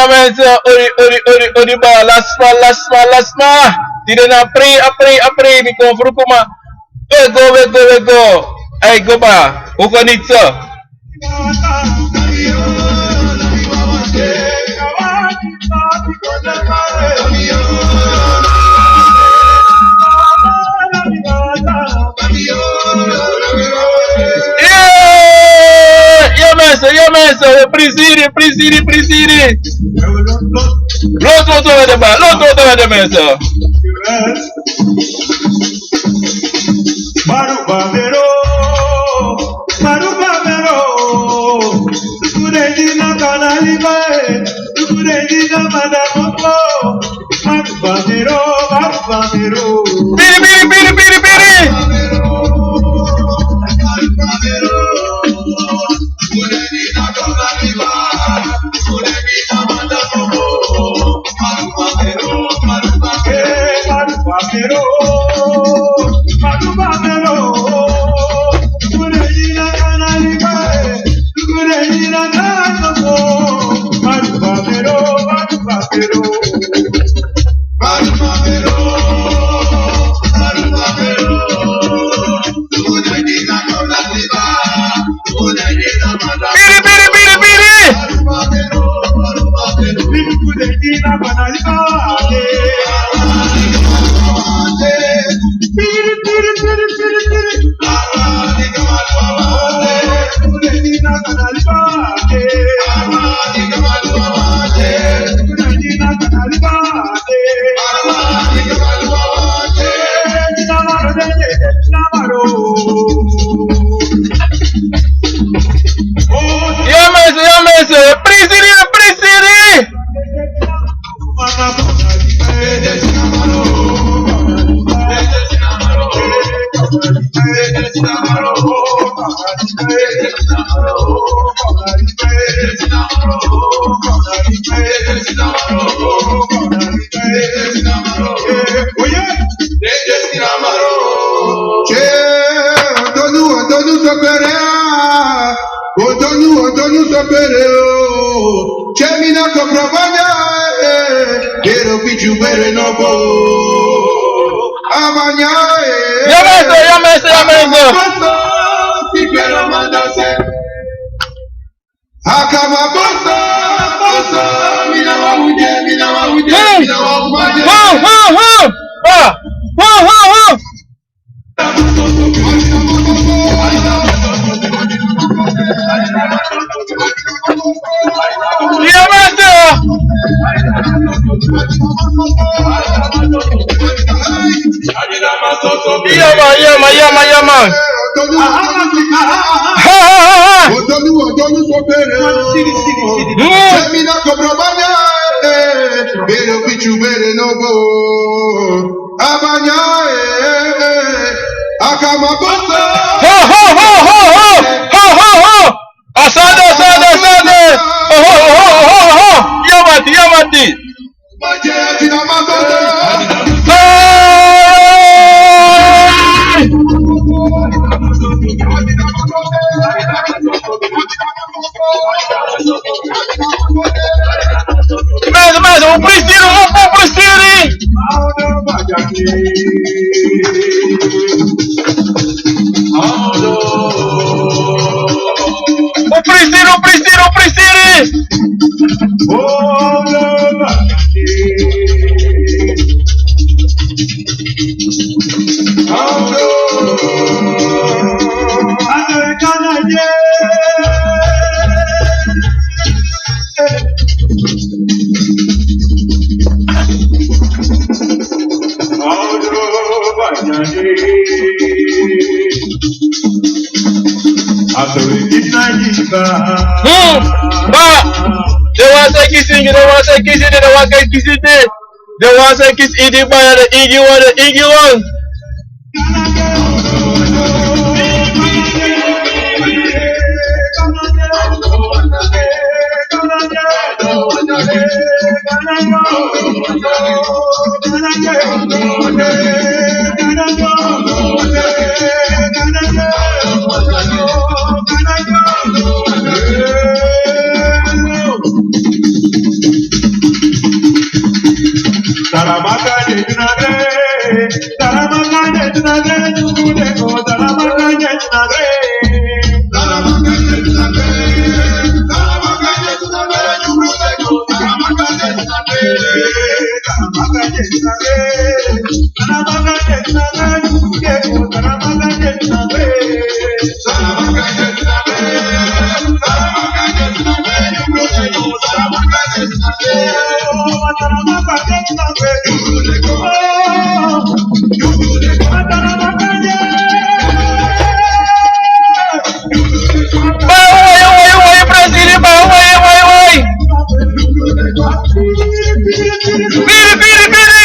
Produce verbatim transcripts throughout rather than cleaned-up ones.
Mensen, odi, odi, odi, odi, ba, lasma, lasma, lasma. Tide na a prei, a prei, a prei, mi kon fruku ma. We go, we go, we go. Ai, go, ba. Hoeven niet zo. Yeah! Yeah, mensen, yeah, mensen. Prisiri, prisiri, prisiri. Los, los, los, los, los, mensen. Maru Bamero, Maru Bamero, Tukuredi na Kanaliba, Tukuredi na Madamoko, Maru Bamero, Maru Bamero. Biri, biri, biri, biri, biri. Biri, biri, biri, biri. Yo, mensen, yo, mensen. Prisiri, prisiri. Che, Antonu, Antonu Sopere, ah. Antonu, Antonu Sopere, oh. Che mi na Koprobanya, eh. Pero pichu bere no bo. Abanya, eh. Ya, maestro, ya, maestro, ya, maestro. Maestro, si quiero mandarse. Akama boso, boso, mi na wa unye, mi na wa unye, mi na wa unye. Ho, ho, ho! Ah! Ho, ho, ho! Iya, master! Iya, man, iya, man, iya, man, iya, man. Ha, ha, ha, ha. Ho, ho, ho, ho, ho. Ho, ho, ho, ho. Asade, asade, asade. Oho, oho, oho, oho. Yamati, yamati. Hey! Mas, mas, un prisiri, un, un prisiri. Un prisiri, un prisiri, un prisiri. Hmm, ba, den wan san e kisi ingi, den wan san e kisi ingi, den wan san e kisi ingi. Den wan san e kisi ingi, ba, ya den ingi wan, den ingi wan. Ba wai, wai, wai, Brazil, ba wai, wai, wai. Biri, biri, biri.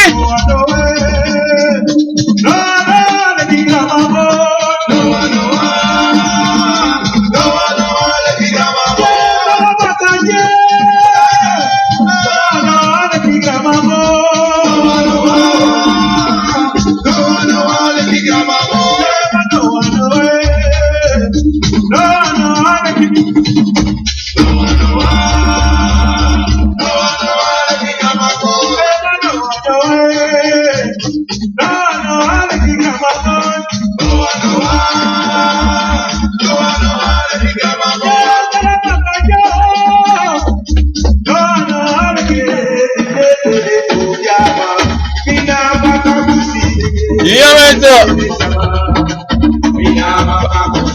Ya, mensen.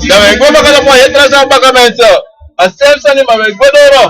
Dan we go baka na pon hetra sa baka, mensen. A sef sani, ma we go doro.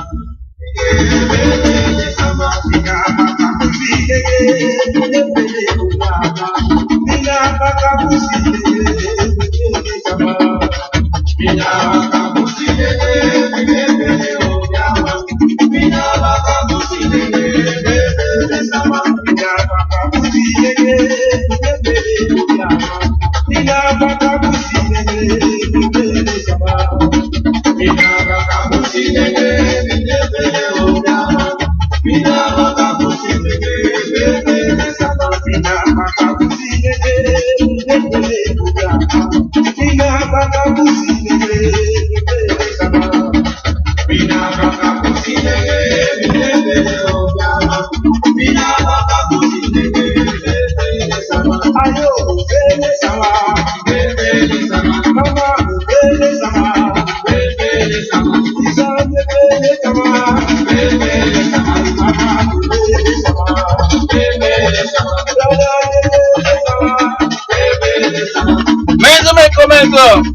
Mensen, mensen, mensen.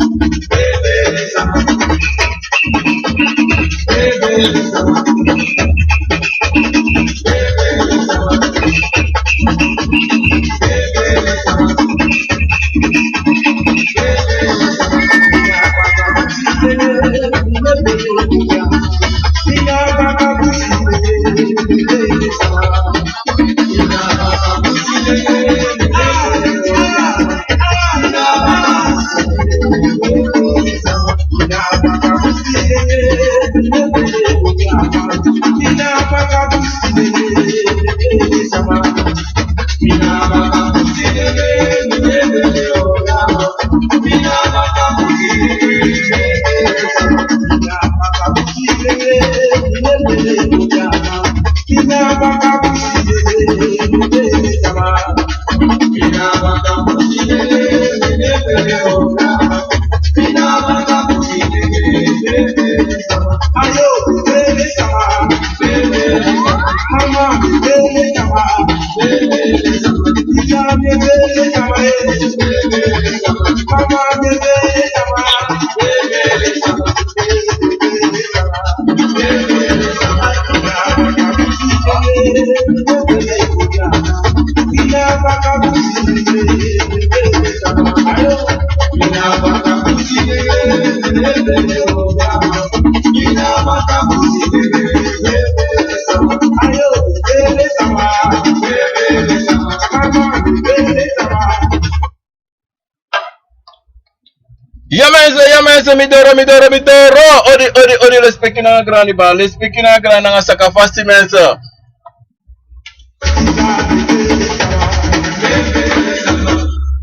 Ya mensen, ya mensen, mi doro, mi doro, mi doro. Odi, odi, odi, lespeki nanga grani ba, lespeki nanga grani nanga saka fasi, mensen.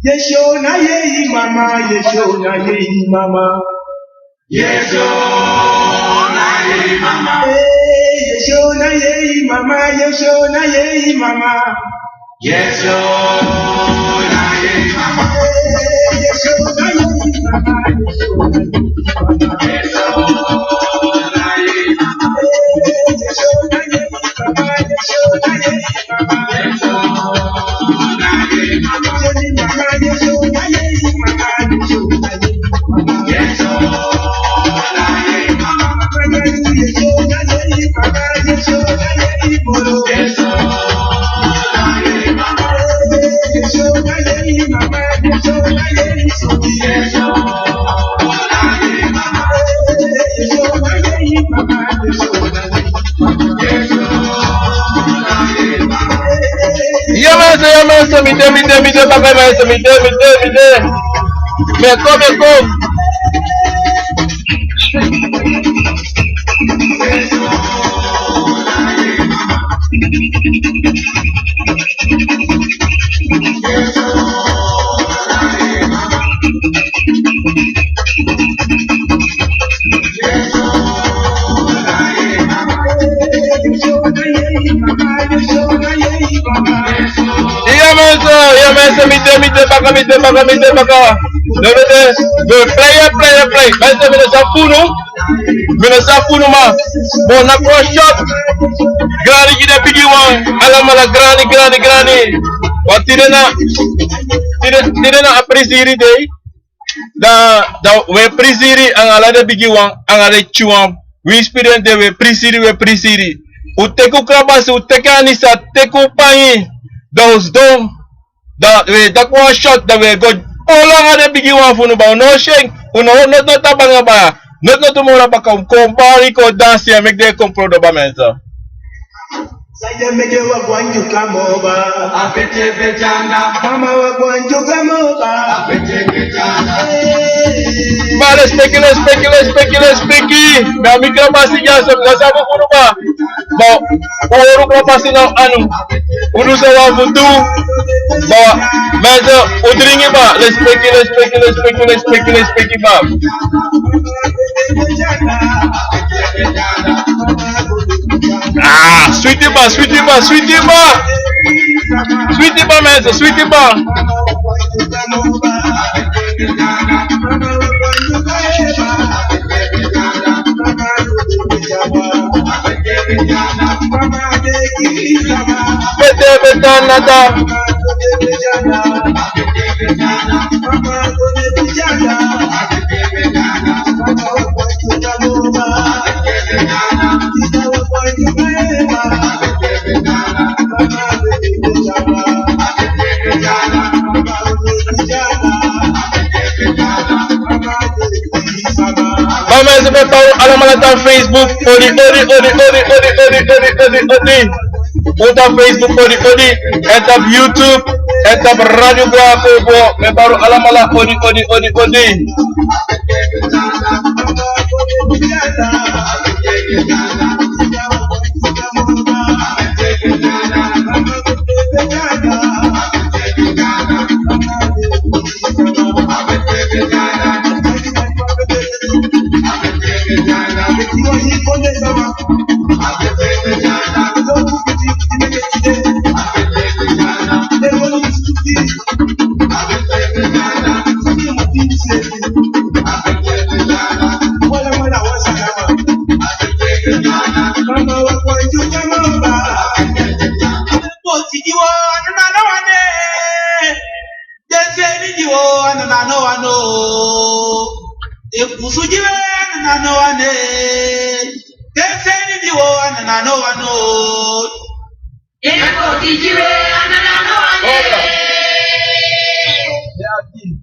Yes, yo, na yei mama, yes, yo, na yei mama. Yes, yo, na yei mama. Hey, yes, yo, na yei mama, yes, yo, na yei mama. Yes, yo, na yei mama. Hey, yes, yo, na yei mama. Mensen, mi de, mi de, mi de, baka mensen, mi de, mi de, mi de. Mi e kon, mi e kon. Iya mensen, iya mensen, mi de, mi de baka, mi de baka, mi de baka. No, no, no. We play, play, play. Mensen, mi no sabi fu unu. Mi no sabi fu unu, ma bon, na kon shot. Grani gi den bigi wan. Alamala grani, grani, grani. Want tide na, tide, tide na a prisiri dei. Dan, dan we prisiri anga ala den bigi wan, anga den pikin wan. Wi inspiri den, we prisiri, we prisiri. Un teki un krabasi, un teki anisa, teki un pangi. Dan un sidon. Dan we taki wan shot, dan we go polo anga den bigi wan fu unu, ba un no syen, un no, no, no, no, tabanga ba. No, no, tumoro baka un kon bari kon dansi, en meki den kon prodo ba mensen. Saide meke wa gwanju kamoba. Apete pete anda. Mama wa gwanju kamoba. Apete pete anda. Hey. Ma lespeki, lespeki, lespeki, lespeki. Na mi krabasi ya so, na sabu kuruba. Bon, un hori un krabasi na un anu. Un du san un wani fu du. Bon, mensen, un dringi ba. Lespeki, lespeki, lespeki, lespeki, lespeki ba. Ah, switi ba, switi ba, switi ba. Switi ba, mensen, switi ba. Bete, bete, nada. Mama, esi ben pau alamala tan Facebook, odi, odi, odi. Un tan Facebook, odi, odi. En tan YouTube, en tan Radio Gwa Kobo. Mi e pau alamala, odi, odi, odi, odi. Poti diwo, anana no wane. Deseni diwo, anana no wano. Ekusu diwe, anana no wane. Deseni diwo, anana no wano. Eko ti diwe, anana no wane.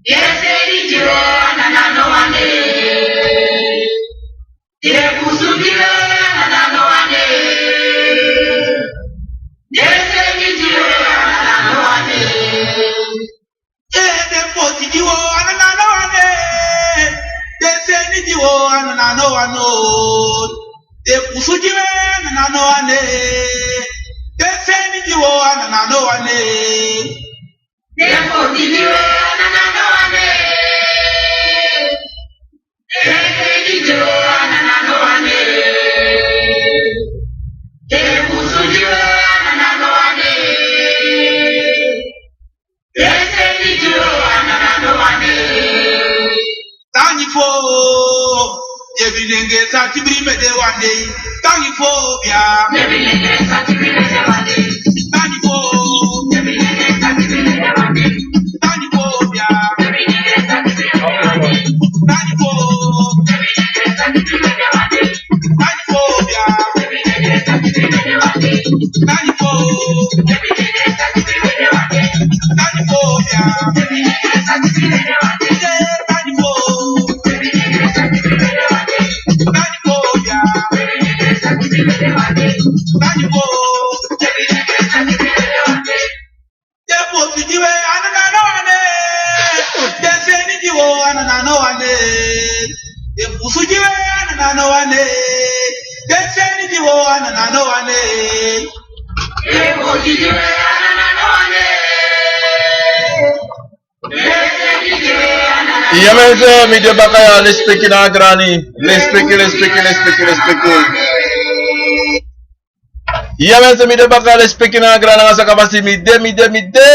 Deseni diwe, anana no wane. Ekusu diwe, anana no wane. Deseni diwe, anana no wane. Ede poti diwo, anana no wane. Deseni diwo, anana no wano. Ekusu diwe, anana no wane. Deseni diwo, anana no wane. Ede poti diwe, anana no wane. Deseni diwe, anana no wane. Ekusu diwe, anana no wane. Deseni diwe, anana no wane. Tangi fo. Yebi nenge sa tibri mi de wan dei. Tangi fo bia. Yebi nenge sa tibri mi de wan dei. Tangi fo. Yebi nenge sa tibri mi de wan dei. Tangi fo bia. Yebi nenge sa tibri mi de wan dei. Tangi fo. Yebi nenge sa tibri mi de wan dei. Tangi fo bia. Yebi nenge sa tibri mi de wan dei. Tangi fo. Yebi nenge sa tibri mi de wan dei. Tangi fo bia. Yebi nenge sa tibri mi de wan dei. Tangi fo. Den musu gi we anana no wan dei. Den seni gi we anana no wan dei. Den musu gi we anana no wan dei. Iya mensen, mi de baka ya, lespeki nanga grani. Lespeki, lespeki, lespeki, lespeki. Iya mensen, mi de baka, lespeki nanga grani nanga sakabasi, mi de, mi de, mi de.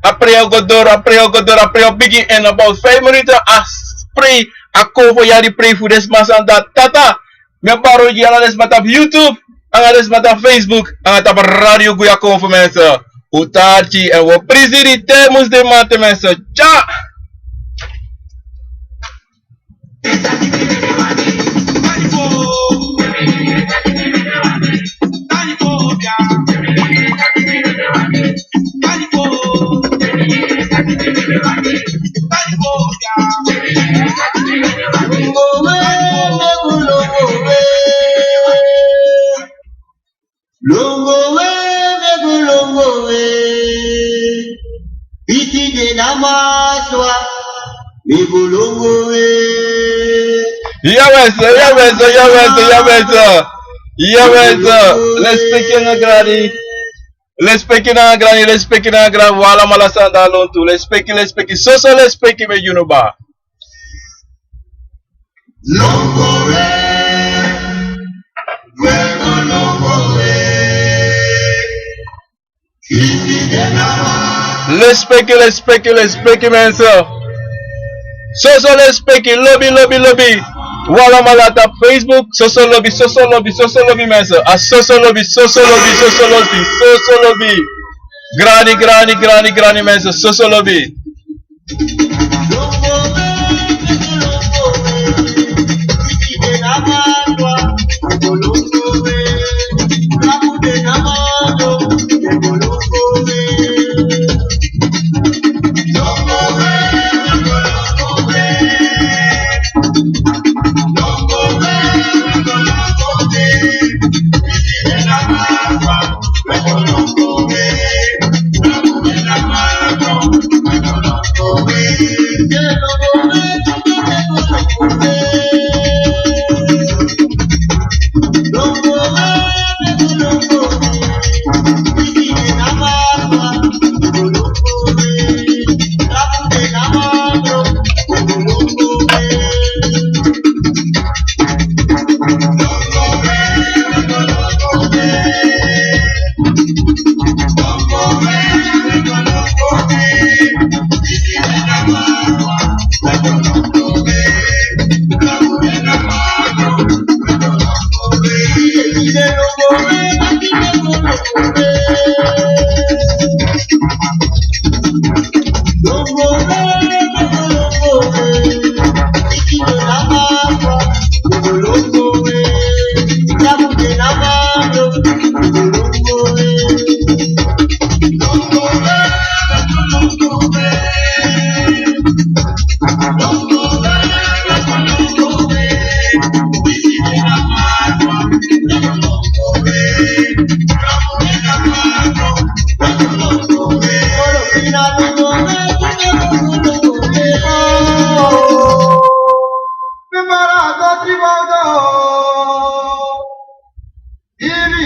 A prayer o go doro, a prayer o go doro, a prayer o bigin in about five minuten. A s-, prayer a kon fu yari prayer fu den sma san de na Tata. Mi e bari odi gi ala den sma tapu YouTube, nanga den sma tapu Facebook, nanga tapu Radio Guya Konfo mensen. Un tan arki, èn un o prisi di te musliman te mensen. Tya! Longo we, make we longo we. Pisi de na maswa, make we longo we. Iya mensen, iya mensen, iya mensen, iya mensen. Iya mensen. Lespeki nanga grani. Lespeki nanga grani, lespeki nanga grani. Un alamala san de na lontu. Lespeki, lespeki. Soso lespeki, mi e gi unu baka. Longo we, we go longo we. Kisi den na maswa. Lespeki, lespeki, lespeki mensen. Soso lespeki, lobi, lobi, lobi. Un alamala tapu Facebook, soso lobi, soso lobi, soso lobi mensen. A soso lobi, soso lobi, soso lobi, soso lobi. Grani, grani, grani, grani mensen, soso lobi.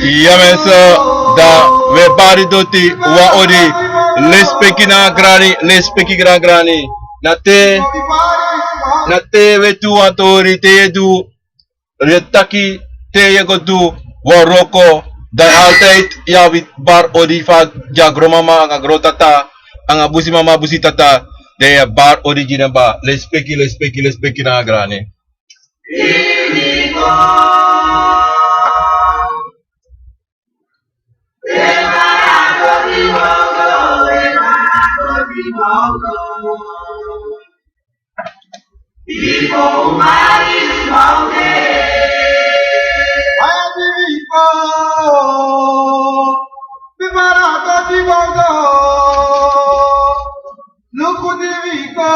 Iya mensen, dan we bari doti wan odi. Lespeki nanga grani, lespeki nanga grani. Na te, na te we du wan tori, te yu e du, yu e taki, te yu e go du wan wroko, dan altijd yu abi bari odi fu a gronmama nanga grontaata nanga busimama, busitaata, dan yu e bari odi gi den baka. Lespeki, lespeki, lespeki nanga grani. Luku di wi go.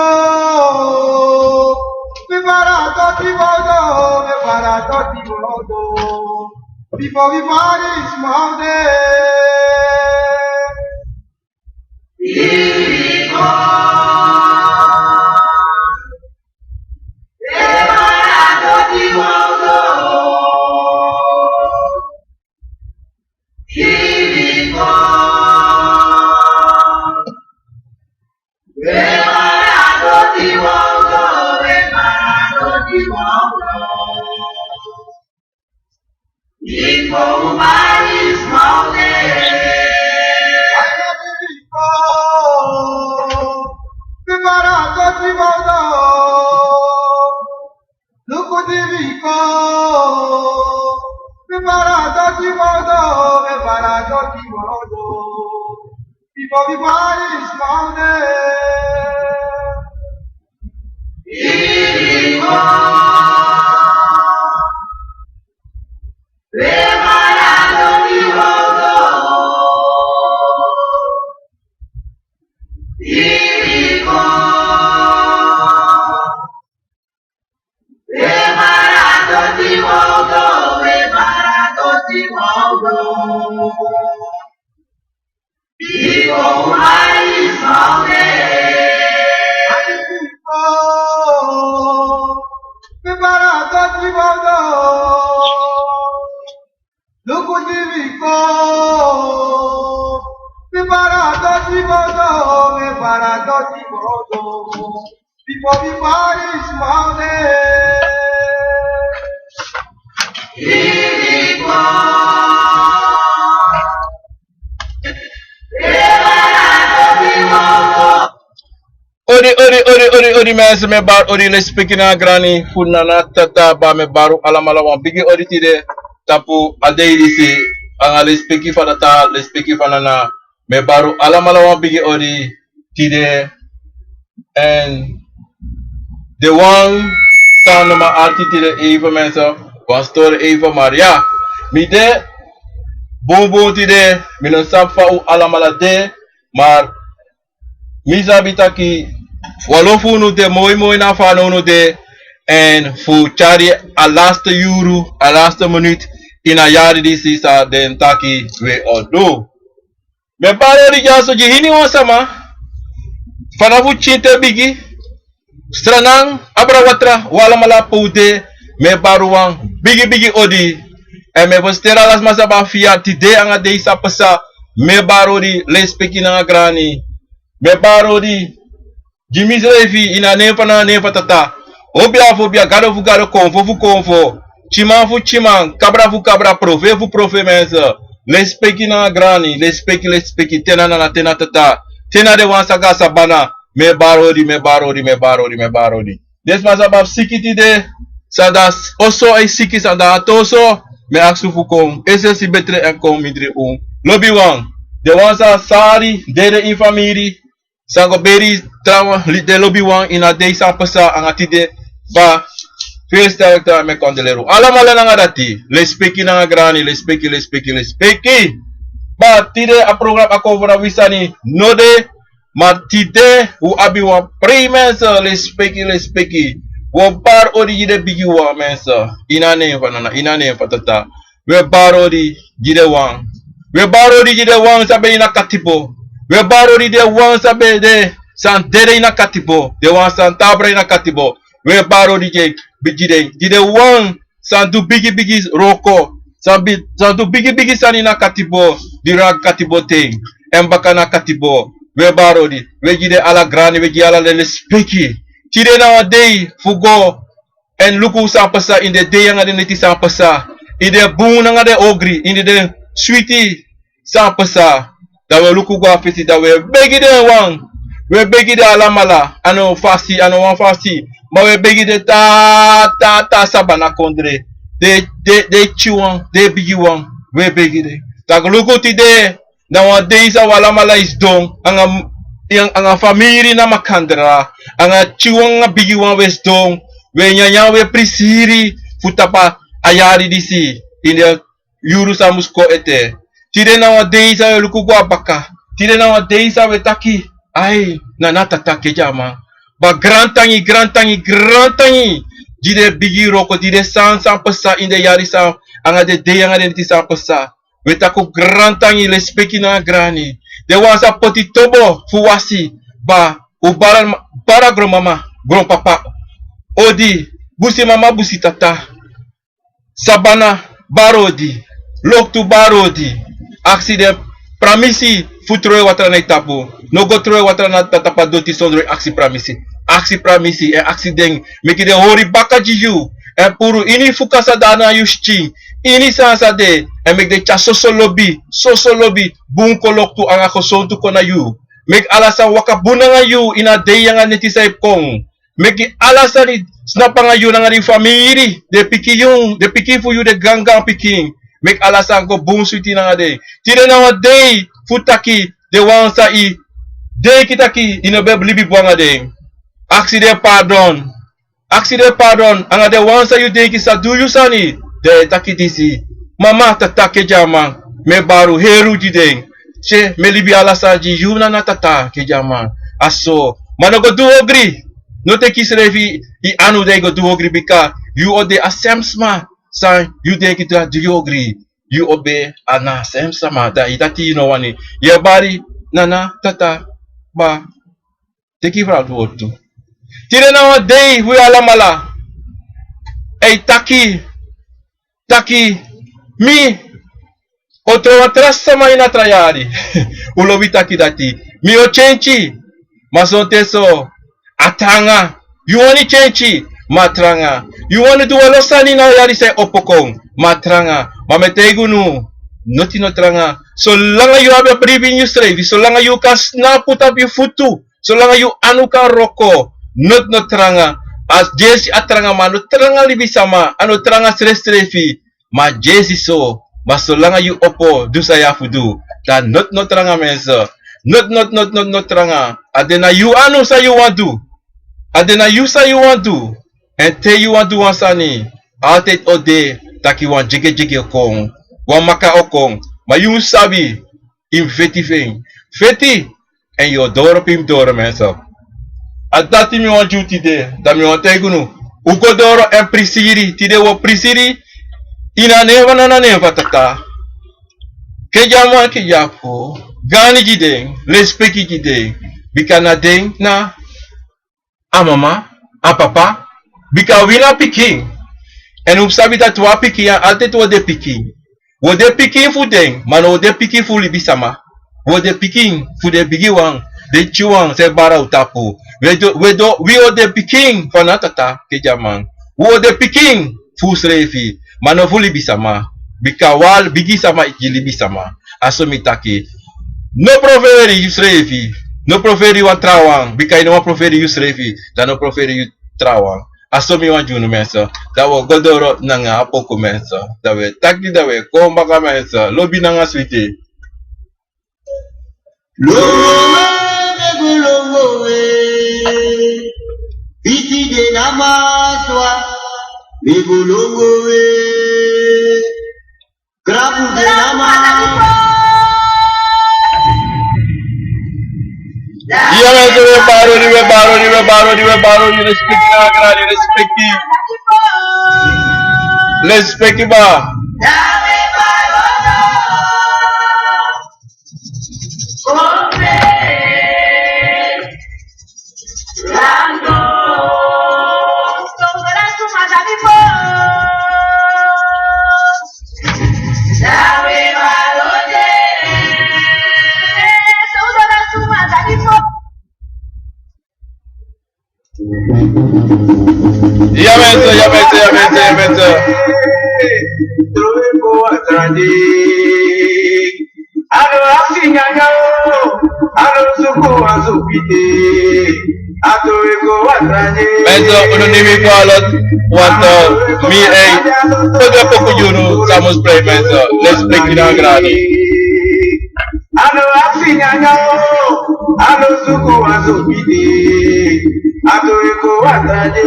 Mi barato ti wodo, mi barato ti wodo. Bifo wi mari small de. Here we go. Biko umari smaude. Ai, na biko. Prepara doti waudo. Luku di biko. Prepara doti waudo. Prepara doti waudo. Biko, biko, ai, smaude. Biko. Biko, umari smaude. Ai, biko. Prepara doti waudo. Luku di biko. Prepara doti waudo. Prepara doti waudo. Biko, biko, ai, smaude. Biko. Odi, odi, odi, odi, odi, mensen, mi e bari odi, lespeki nanga grani, fu nana, tata, baba, mi e bari un alamala wan bigi odi tide, tapu a dei disi, nanga lespeki fu a tata, lespeki fu a nana, mi e bari un alamala wan bigi odi tide. En de wan san no man arki tide even, mensen, wan story even, maar ja, mi de bunbun tide, mi no sabi fa un alamala de, maar mi sabi taki wan lo fu unu de moi moi na fa no unu de, en fu tyari a laatste yuru, a laatste minuut ini a yari disi san den taki we o du. Mi e bari odi dyaso gi hiniwan sama, fanafu pikin te bigi, sranan, abra watra, un alamala pe un de, mi e bari un wan bigi bigi odi. En mi e feliciteri ala sma san abi a fia tide nanga dei san pasa, mi e bari odi, lespeki nanga grani. Mi e bari odi gi misrefi ini a nen fu a nana, nen fu a tata. Obia fu obia, gado fu gado, konfo fu konfo, pikinman fu pikinman, kabra fu kabra, profeti fu profeti, mensen. Lespeki nanga grani, lespeki, lespeki, te na nana, te na tata, te na den wan san go a sabana. Mi e bari odi, mi e bari odi, mi e bari odi, mi e bari odi. Den sma san abi siki tide, san de a oso e siki, san de a ati oso, mi e aksi un fu kon, es'esi betre, en kon mindri un. Lobiwan, den wan san sari, dede ini famiri, san go beri trawan, den lobiwan ini a dei san pasa nanga tide, fa, fesi telekta, mi e kondoleri un alamala nanga dati, lespeki nanga grani, lespeki, lespeki, lespeki. Fa tide a program a kon fu na wi sani no de, maar tide un abi wan prei, mensen, lespeki, lespeki. Un o bari odi gi den bigiwan, mensen, ini a nen fu a nana, ini a nen fu a tata. Un e bari odi gi den wan. Un e bari odi gi den wan san ben de ini a katibo. Un e bari odi den wan san ben de, san dede ini a katibo. Den wan san tan abra ini a katibo. Un e bari odi gi den, gi den, gi den wan san du bigi bigi wroko. San bi, san du bigi bigi sani ini a katibo, durant a katibo ten, en baka na katibo. Un e bari odi, un e gi den ala grani, un e gi ala den lespeki. Tide na wan dei fu go en luku san pasa ini den dei nanga den neti san pasa, ini den bun nanga den ogri, ini den switi san pasa. Dan un e luku go na fesi, dan un e begi den wan, un e begi den alamala, a no fasi, a no wan fasi, ma un e begi den, ta, ta, ta, Sabana kondre, den, den, den pikinwan, den bigiwan, un e begi den. Dan un luku tide, na wan dei san un alamala e sidon, anga, anga famiri na makandra, anga pikinwan, anga bigiwan, un e sidon, un e nyanyan, un e prisiri fu tapu a yari disi, ini den yuru san mus kon ete. Tide na wan dei san un e luku go na baka. Tide na wan dei san un e taki, ai, nana, tata, keti a man. Ma grantangi, grantangi, grantangi gi den bigi wroko, gi den sani san pasa ini den yari san, anga den dei anga den neti san pasa. Un e taki un grantangi, lespeki nanga grani. Den wan san poti tobo fu wasi, ma un bari, bari a gronmama, gronpapa, odi, busimama, busitata. Sabana, bari odi. Loktu, bari odi. Aksi den pramisi fu tron watra na yu tapu. No go tron watra na, na tapu a doti sondro yu aksi pramisi. Aksi pramisi, èn aksi den, meki den hori baka gi yu. èn puru ini fu kasa dati na yu skin, ini san sa de, èn meki den tyari soso lobi, soso lobi, bun koloktu anga gesontu kon na yu. Meki ala san waka bun nanga yu ini a dei anga neti san e kon. Meki ala sani snapu nanga yu nanga den famiri, den pikin yu, den pikin fu yu, den granganpikin. Meki ala sani go bun switi nanga den. Tide na wan dei fu taki den wan san i denki taki i no ben libi bun nanga den. Aksi den pardon. Aksi den pardon anga den wan san yu denki sa du yu sani. Den e taki disi: Mama, tata, Kediaman, mi e bari unu, heri unu gi den. Tye, mi e libi ala sani gi yu, nana, tata, Kediaman. A so. Ma no go du ogri. No teki yusrefi, i anu, dan i go du ogri, bika yu o de a sem sma san yu denki taki a du yu ogri. Yu o de a na sem sma, dan i dati yu no wani. Yu e bari nana, tata, baba. Teki yu verantwoord tu. Tide na wan dei fu yu alamala. Èn i taki taki mi o tron wan tra sama ini a tra yari. Un lobi taki dati. Mi o kenki. Ma sonten so, a tranga. Yu wani kenki, ma a tranga. Yu wani du wan lo sani na a yari san e opo kon, ma a tranga. Ma mi e taigi unu, noti no tranga. Solanga yu abi a bribi ini yusrefi, solanga yu kan snapu tapu yu futu, solanga yu anu kan wroko, noti no tranga. A gersi a tranga, ma a no tranga libisama, a no tranga srefisrefi. Ma a gersi so, ma solanga yu opo du san yu abi fu du, dan noti no tranga, mensen. Noti, noti, noti, noti, noti tranga. A de na yu anu san yu wani du. A de na yu san yu wani du. Èn te yu wani du wan sani, altijd o de taki wan dyegedye o kon, wan maka o kon. Ma yu mus sabi, i mus feti fu en. Feti, èn yu o doro pe i mus doro, mensen. A dati mi wani gi unu tide, dan mi wani taigi unu. Un go doro èn prisiri, tide un o prisiri ini a nen fu Nana, nen fu Tata. Kedi a man, kedi a fu, gaandi gi den, lespeki gi den, bika na den na a mama, a papa, bika wi na pikin. Èn un mus sabi taki wi a pikin, ya, altijd wi o de pikin. Wi o de pikin fu den, ma no wi o de pikin fu libisama. Wi o de pikin fu den bigiwan, den pikinwan san e bari na un tapu. Wi o de, wi o de, wi o de pikin fu Nana, Tata, kedi a man. Wi o de pikin fu unsrefi, ma no fu libisama. Bika wi a bigi sama gi libisama. A so mi taki. No proferi yusrefi, no proferi wan trawan, bika yu no wani proferi yusrefi, dan no proferi yu trawan. A so mi wani gi unu, mensen. Dan wi o go doro nanga a poku, mensen. Dan wi e taki, dan wi e kon baka, mensen. Lobi nanga switi. Longo we, mi e go longo we. Fiti de na maswa, mi e go longo we. Grabu de na ma. Ya, mensen, wi e bari unu, wi e bari unu, wi e bari unu, wi e bari unu, respecti na a grani, respecti. Respecti, ba. Ya, mensen, ya, mensen, ya, mensen, ya, mensen. Mensen, unu nimi fu ala, want mi e, eh, poti a poku gi unu, san mus prei, mensen, respecti na a grani. Alo aksi nyanya o, alo suku asu bide, ato eko atade.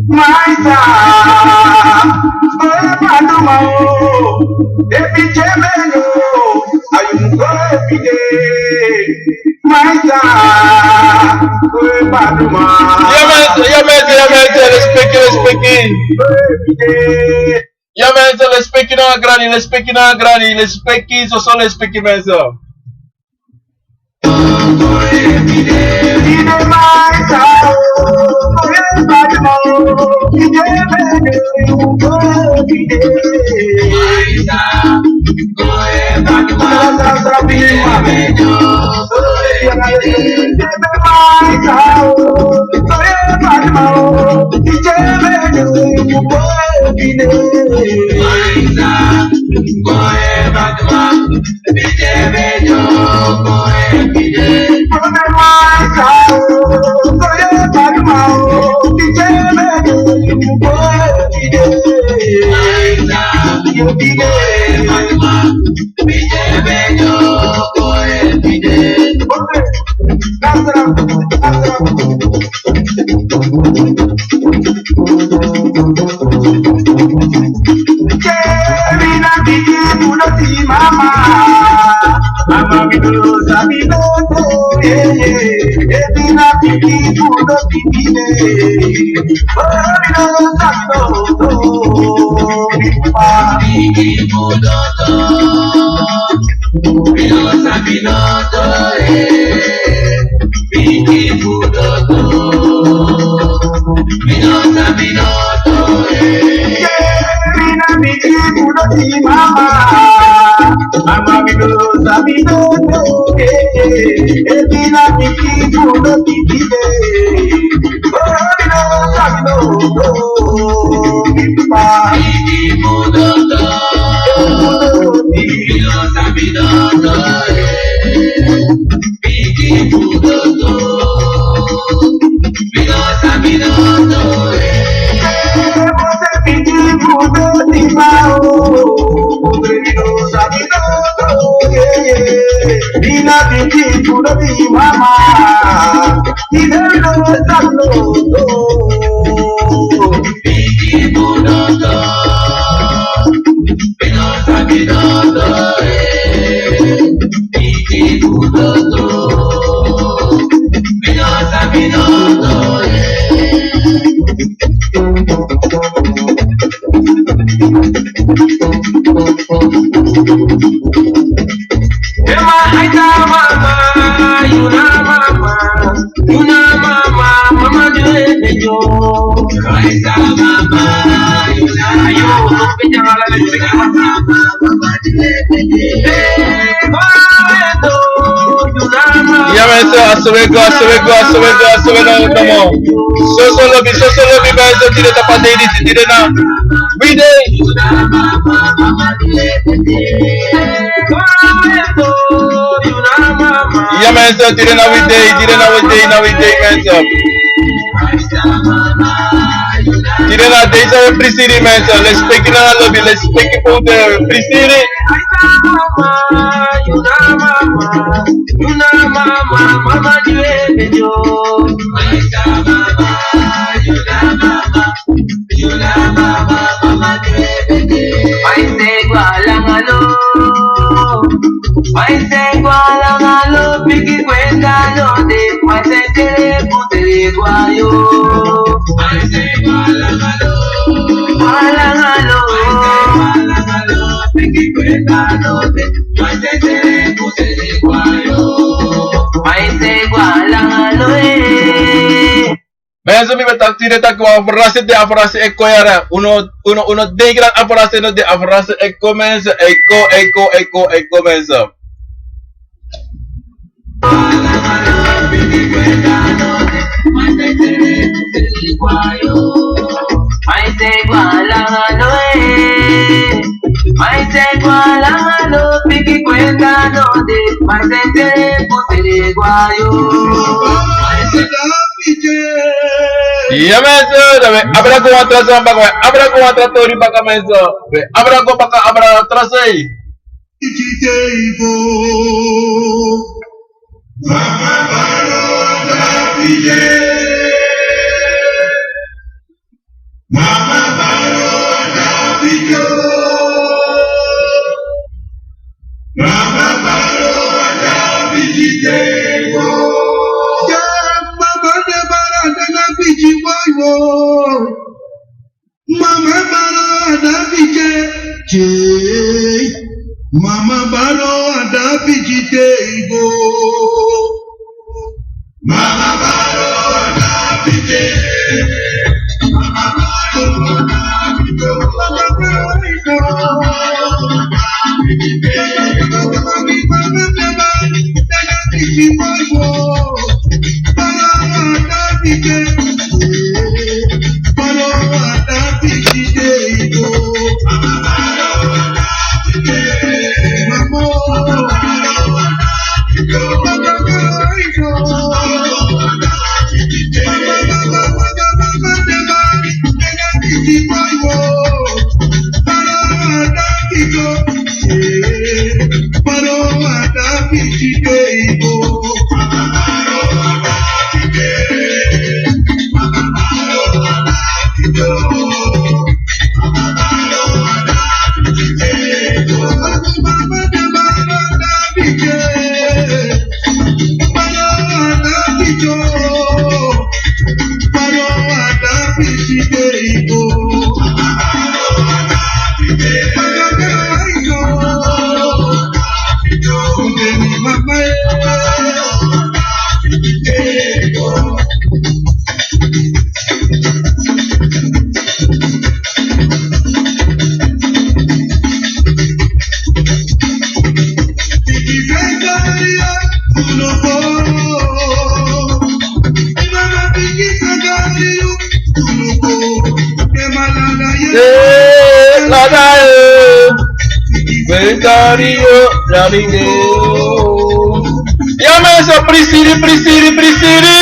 Maisa, oye maduma o, epi chemeno, ayungo epide. Maisa, oye maduma. Ya, mensen, ya, mensen, ya, mensen, respecti, respecti. Oye epide. Ya, mensen, respecti na a grani, respecti na a grani, respecti, soso respecti, mensen. Mama, mi no sabi no, eh, eh, eh, mi na pikin, mi no pikin, eh. Oh, mi no sabi no, no, mi papa. Mi no sabi no, eh, pikin, mi no Mi no sabi no to, eh. Mi na pikin fu no si mama. Mama mi no sabi no to, eh, eh. Mi na pikin fu no si, eh. Oh, mi no sabi no to, mi papa. Pikin fu no to. Mi no sabi no to, eh. Pikin fu no to. Mi no sabi no to, eh. Mi no sabi no to, eh, eh. Mi na pikin fu no si mama. Mi no sabi no to. Pikin fu no to. Mi no sabi no to, eh. Pikin fu no to. Mi no sabi no to, eh. Mama, I tell mama, you na mama, you na mama, mama do it, yo. I tell mama, you na mama, you na mama, mama do it, yo. Hey, mama, Ya mensen, a so we go, a so we go, a so we go, a so we no, no more. Soso lobi, soso lobi, mensen, tide tapu a dei disi, tide na wi dei. Ya mensen, tide na wi dei, tide na wi dei, na wi dei, mensen. Tide na a dei san we prisiri, mensen. Lespeki nanga lobi, lespeki fu den prisiri. Mensen, mi ben taki tide taki wan afrasi de, afrasi e kon yara. Unu, unu, unu dei grati afrasi no de, afrasi e kon, mensen. E kon, e kon, e kon, e kon, mensen. Ya mensen, dan we abra go wan tra sani baka, we abra go wan tra tori baka, mensen. We abra go baka, abra tra sei. Mama baro da pije. Mama baro da pijo. Mama baro da pijitego. Ya, mama de bara da na piji boy boy. Mama baro da pije. Jay. Mama baro da pijitego. Mama baro da pije. Mama baro da pije. Mama baro da pije. Eh, lada, eh. Ventario, Dario. Ya, mensen, prisiri, prisiri, prisiri.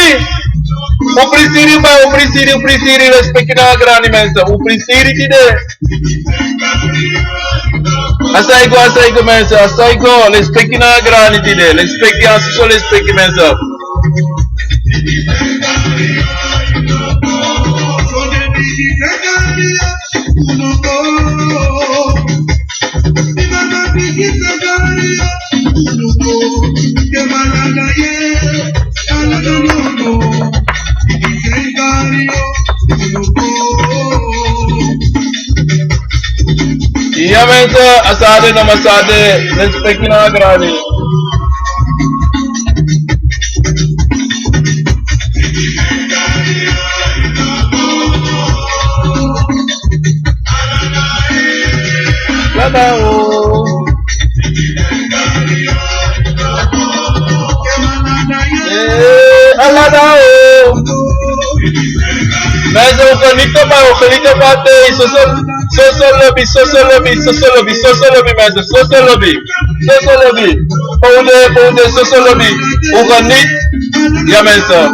U prisiri, ba, u prisiri, u prisiri. Lespeki na grani, mensen. U prisiri tide. A san e go, a san e go, mensen, a san e go. Lespeki na grani tide. Lespeki, a soso lespeki, mensen. Ya, mensen, a san de, no, ma san de, lespeki na grani. Lada o. Eh, a lada o. Mensen, u geniet ervan, u geniet ervan. Soso, soso lobi, soso lobi, soso lobi, soso lobi, mensen, soso lobi. Soso lobi. Pounde, pounde, soso lobi. U geniet. Ya, mensen.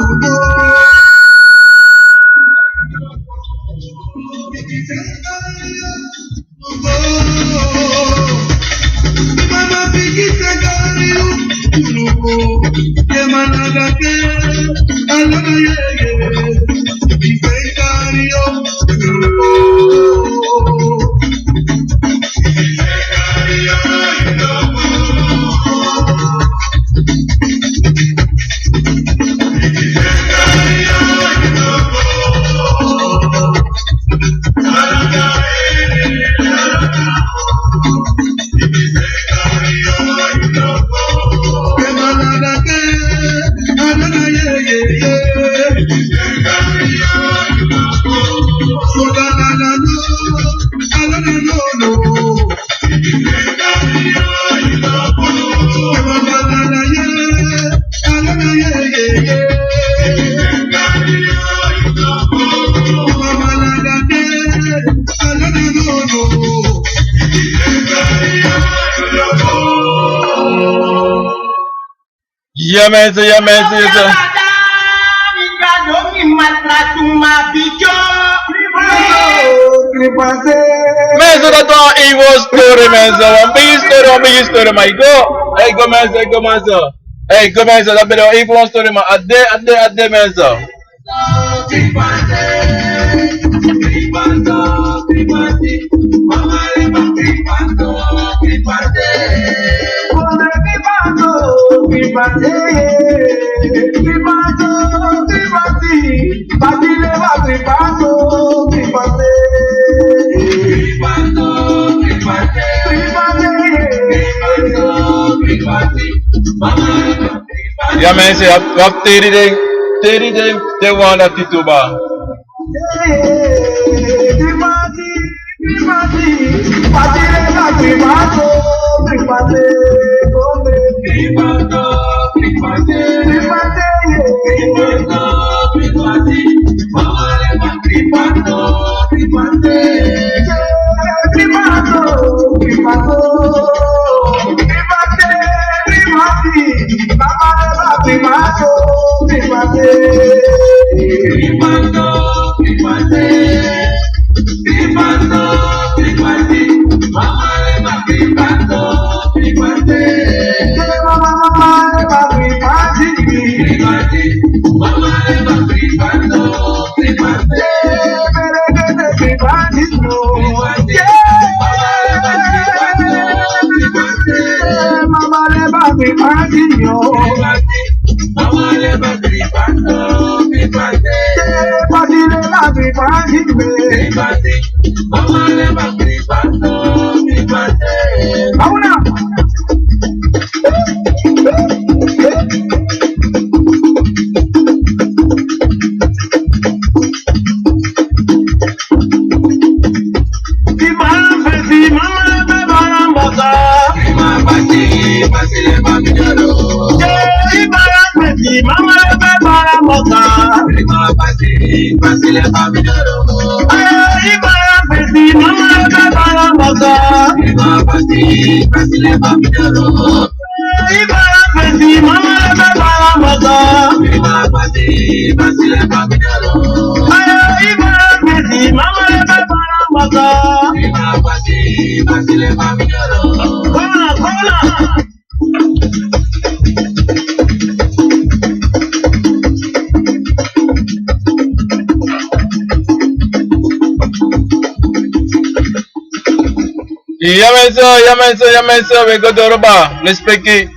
Ya, mensen, ya, mensen, ya, mensen. Mensen, dat was even een story, mensen. Een beetje story, een beetje story, maar ik go. Hey, go, mensen, go, mensen. Hey, go, mensen, dat ben ik even een story, maar ade, ade, ade, mensen. Ya, mensen, ya, ya, teri den, teri den, den wan dati tu, ba. Ya mensen, ya mensen, ya mensen, we go doroba. Respecti.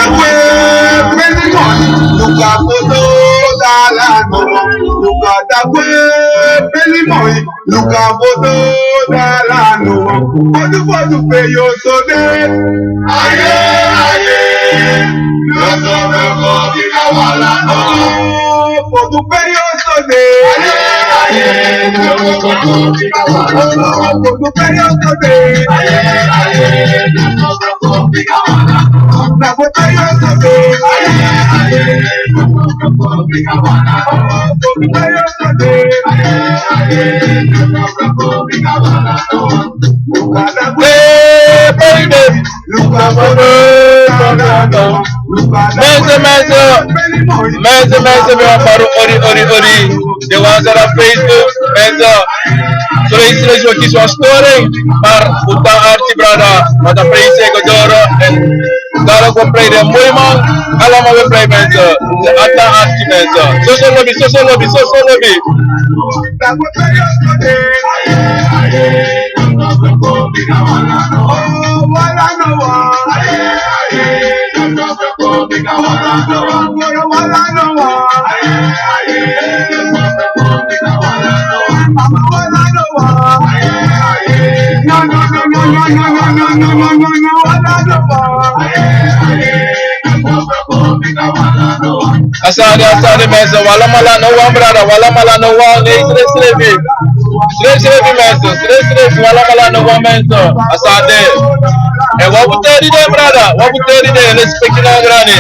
Luka takwe, peli moi, luka foto dala no. Luka takwe, peli moi, luka foto dala no. Foto, foto pe yo so de. Aye, aye, yo so de ko di ka wala no. Foto pe yo so de. Aye, aye, yo so de ko di ka wala no. Foto pe yo so de. Aye, aye, yo so de Mensen, mensen, mensen, mensen, we hebben ori, ori, ori. De wan san na Facebook, mensen. Vrees, vrees, we kisi wan storing. Maar, utan arti, brada. Maar de prijs is gedoro. En daarom we prijs de mooi man. Allemaal we prijs mensen. De atan arti mensen. So, so, lobby, so, so, lobby, so, so, lobby. A sani, a sani mensen, wi alamala no wan brada, wi alamala no wan, nee, srefsrefi. Srefsrefi mensen, srefsrefi, wi alamala no wan mensen. A sani. En wi o buteri den brada, wi o buteri den, respecti na grani.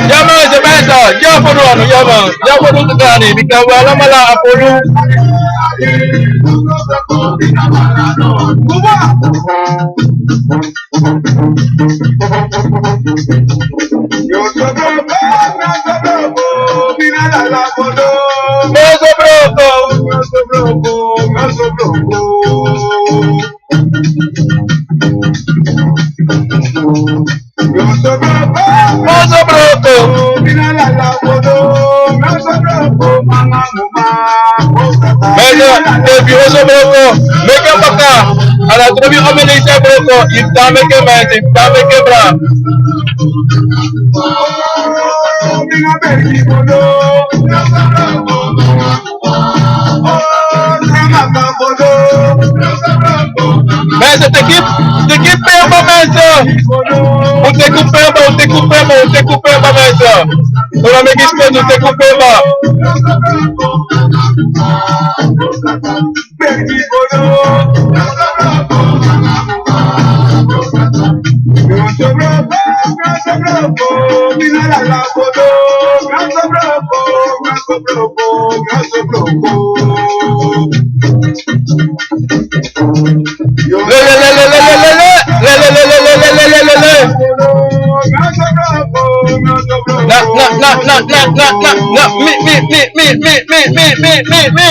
Ya mensen, mensen, ya fodu anu, ya man, ya fodu tu grani, bika wi alamala a fodu. Mensen, efu yu oso broko, meki en baka. Ala trobi omen leisi broko, yu tan meki en mensen, yu tan meki en bra. Mensen, teki, teki pemba, mensen. Un teki pemba, un teki pemba, un teki pemba, mensen. Un no meki spot, un teki pemba. Na, na, na, na, na, na, na, na, mi, mi, mi, mi, Mi, mi, mi.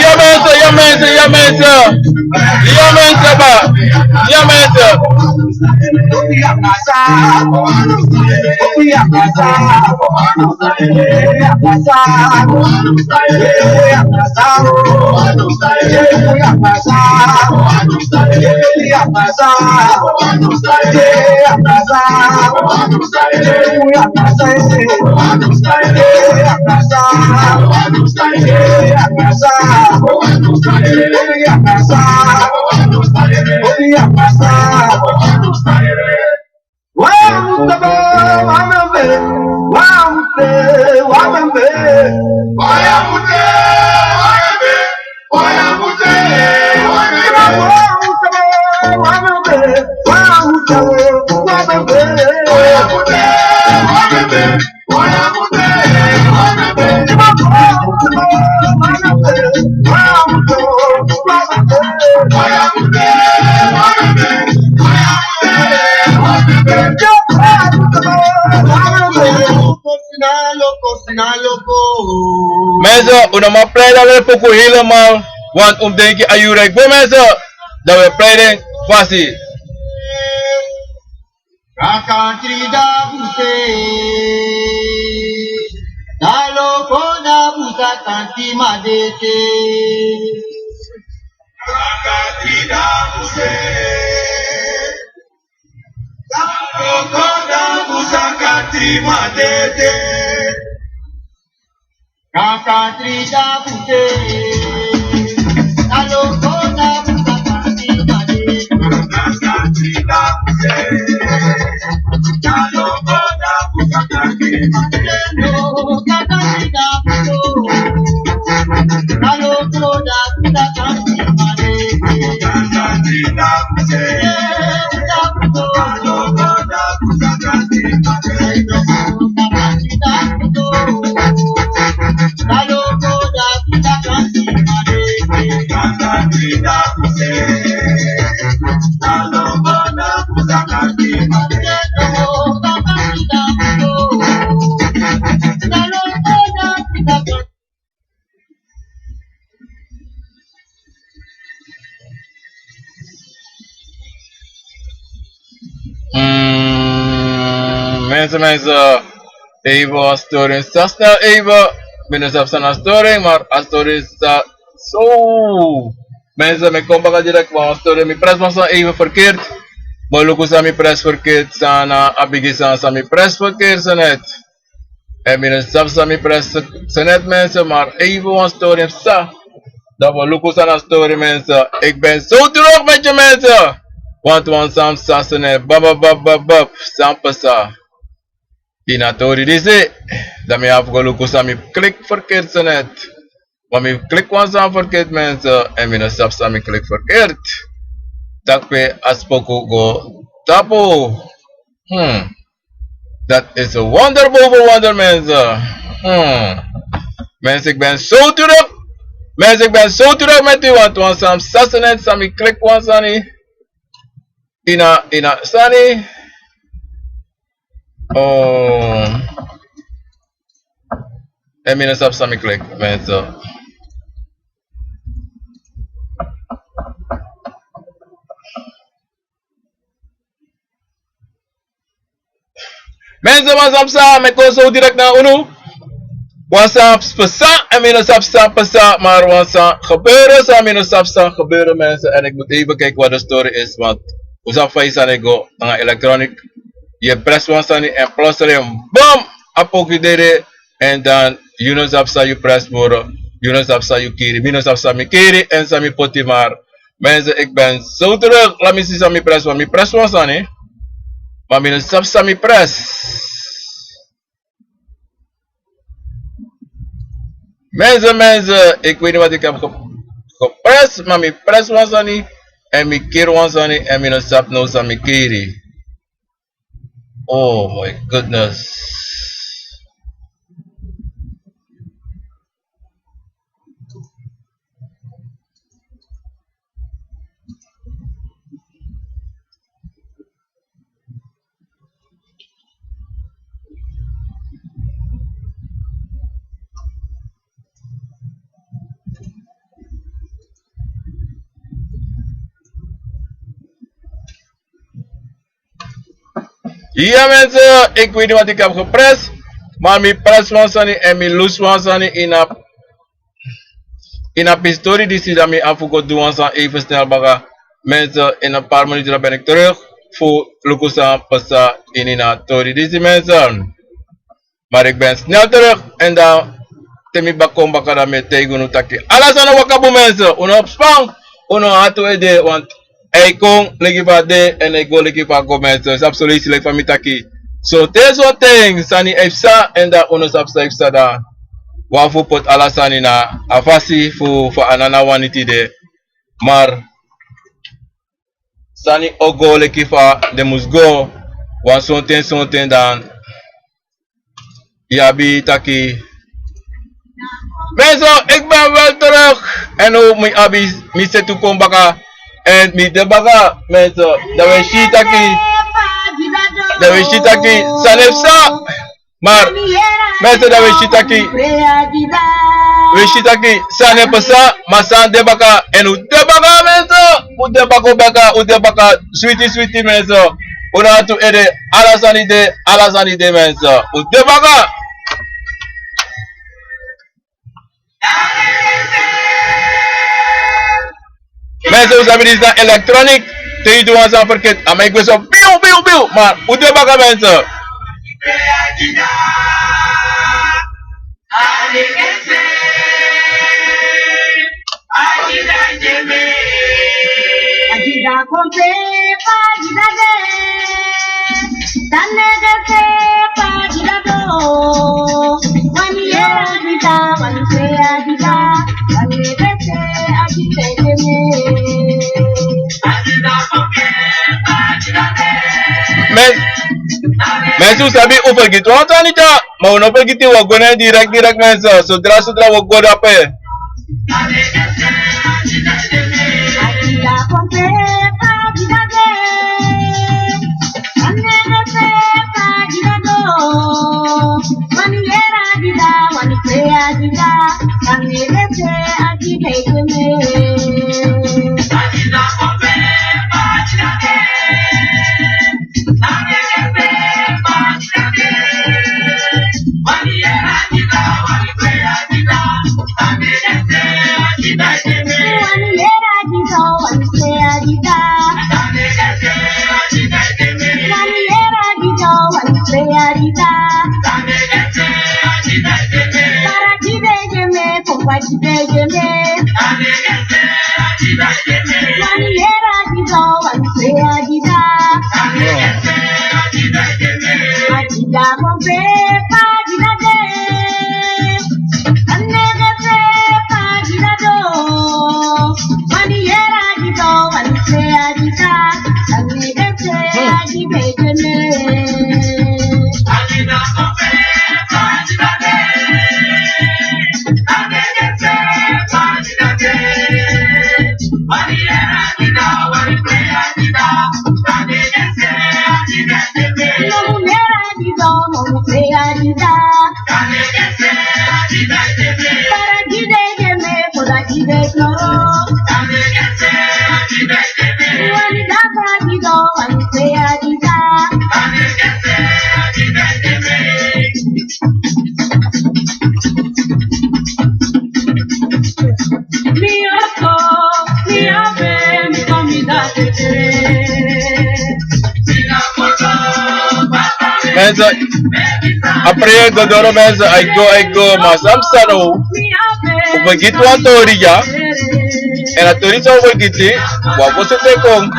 Ya mensen, ya mensen, ya mensen. Ya mensen, ba. Ya mensen. Mensen, un no man pleit dan wi e fuku helemaal, want un denki a yuru e go, mensen. Dan wi e pleit den fasi. Kakantri da bute, da loko da busa kanti madete. Kakantri da bute, da loko da busa kanti madete. Kakantri da bute, da loko da busa kanti madete. Kakantri da bute, da loko da busa kanti madete. Kakantri da bute, da loko da busa kanti madete. Kakantri da bute, da loko da busa kanti madete. Mm, mensen, mensen, even wan storing. Sa snel even. Mi no sabi san na storing, maar a storing sa so. Mensen, mi kon baka direct, maar a storing, mi pres was even verkeerd. Maar luku san mi pres verkeerd san na a bigin san, san mi pres verkeerd san net. En mi no sabi san mi pres san net, mensen, maar even wan storing sa. Dan wi luku san na storing, mensen. Ik ben zo droog met je, mensen. Want wan san mi sa san net, bab, bab, bab, bab, san pasa. Ini a tori disi, dan mi abi go luku san mi klik verkeerd san net. Want mi klik wan san verkeerd, mensen, en mi no sabi san mi klik verkeerd. Taki pe a spoku go tapu. Hmm. Dat is een wonder boven wonder, mensen. Hmm. Mensen, ik ben zo terug. Mensen, ik ben zo terug met u, want wan sani psa, san mi klik wan sani. Ini a, ini a sani. Oh. Èn mi no sabi san mi klik, mensen. Mensen, wan sani psa, mi kon zo direct na unu. Wan sani psa, èn mi no sabi san psa, maar wan sani gebeuren, san mi no sabi san gebeuren, mensen. En ik moet even kijken wat de story is, want we zijn van je sani go, nanga elektronik. Yu e presi wan sani èn plotseling, bam, a poki dede. Èn dan, yu no sabi san yu presi moro, yu no sabi san yu kiri, mi no sabi san mi kiri, èn san mi poti, maar mensen, ik ben zo terug. Laat mi si san mi presi, want mi presi wan sani. Maar mi no sabi san mi presi. Mensen, mensen, ik weet niet wat ik heb ge-, geprest, maar mi presi wan sani, èn mi kiri wan sani, èn mi no sabi now san mi kiri. Oh my goodness. Ya mensen, ik weet niet wat ik heb geprest, maar mi presi wan sani èn mi lusu wan sani ini a, ini a pisi tori disi, dan mi abi fu go du wan sani even snel baka. Mensen, in een paar minuten dan ben ik terug fu luku san psa ini a tori disi, mensen. Maar ik ben snel terug. Èn dan te mi baka kon baka, dan mi e taigi unu taki ala sani waka bun, mensen. Unu no abi span, unu no ati ede, want a e kon leki fa a de èn a e go leki fa a go, mensen. Sabi, son leisi leki fa mi taki, sonten sonten sani e psa èn dan unu no sabi san e psa, dan wi abi fu poti ala sani na a fasi fu, fu a no wani tide. Maar sani o go leki fa den mus go, want sonten sonten dan yu abi taki. Mensen, ik ben wel terug. Èn now mi abi, mi seti kon baka. Èn mi de baka, mensen. Dan wi e si taki, dan wi e si taki sani e psa. Maar mensen, dan wi e si taki, wi e si taki sani e psa, ma sani de baka. Èn un de baka, mensen. Un de baka, un baka, un de baka. Switi, switi, mensen. Un no ati ede, ala sani de, ala sani de, mensen. Un de baka. Mensen, un sabi disi na elektronik. Te yu du wan sani ferketi, a man e gwe so, biu, biu, biu. Maar un de baka, mensen. Men, men, si un sabi, un fergiti wan sani dya. Ma un no fergiti, un o go na en direkt, direkt, mensen. Sodra, sodra un o go dape. Mensen, a prayer go doro mensen, a e go, a e go, ma san psa now? Un vergiti wan tori ya. Èn a tori san un vergiti, wan fosi te kon.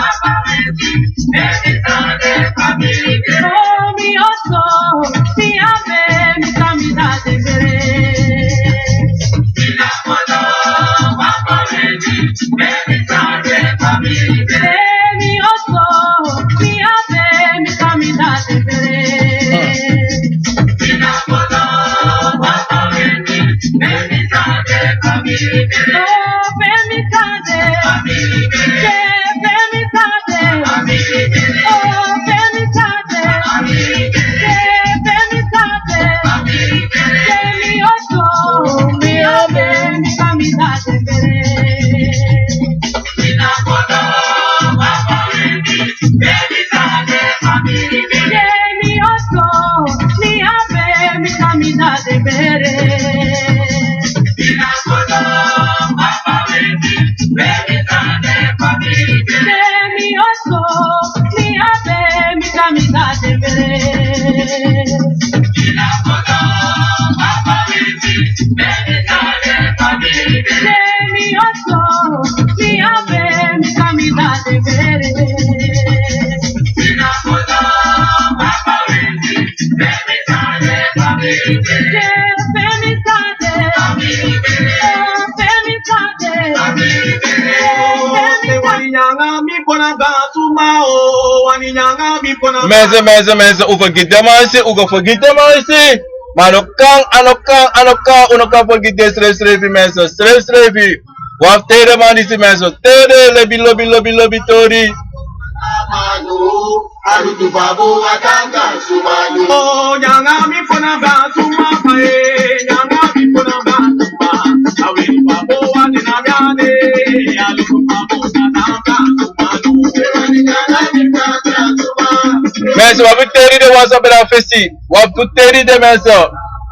Mensen, mensen, mensen, un vergiti den mensen. Ma a no kan, a no kan, a no kan, un no kan vergiti den srefsrefi mensen, srefsrefi. Wan fu teri den man disi mensen, teri den, lobi, lobi, lobi, lobi tori. Mensen, wan fu teri den wan san ben na fesi. Wan fu teri den mensen.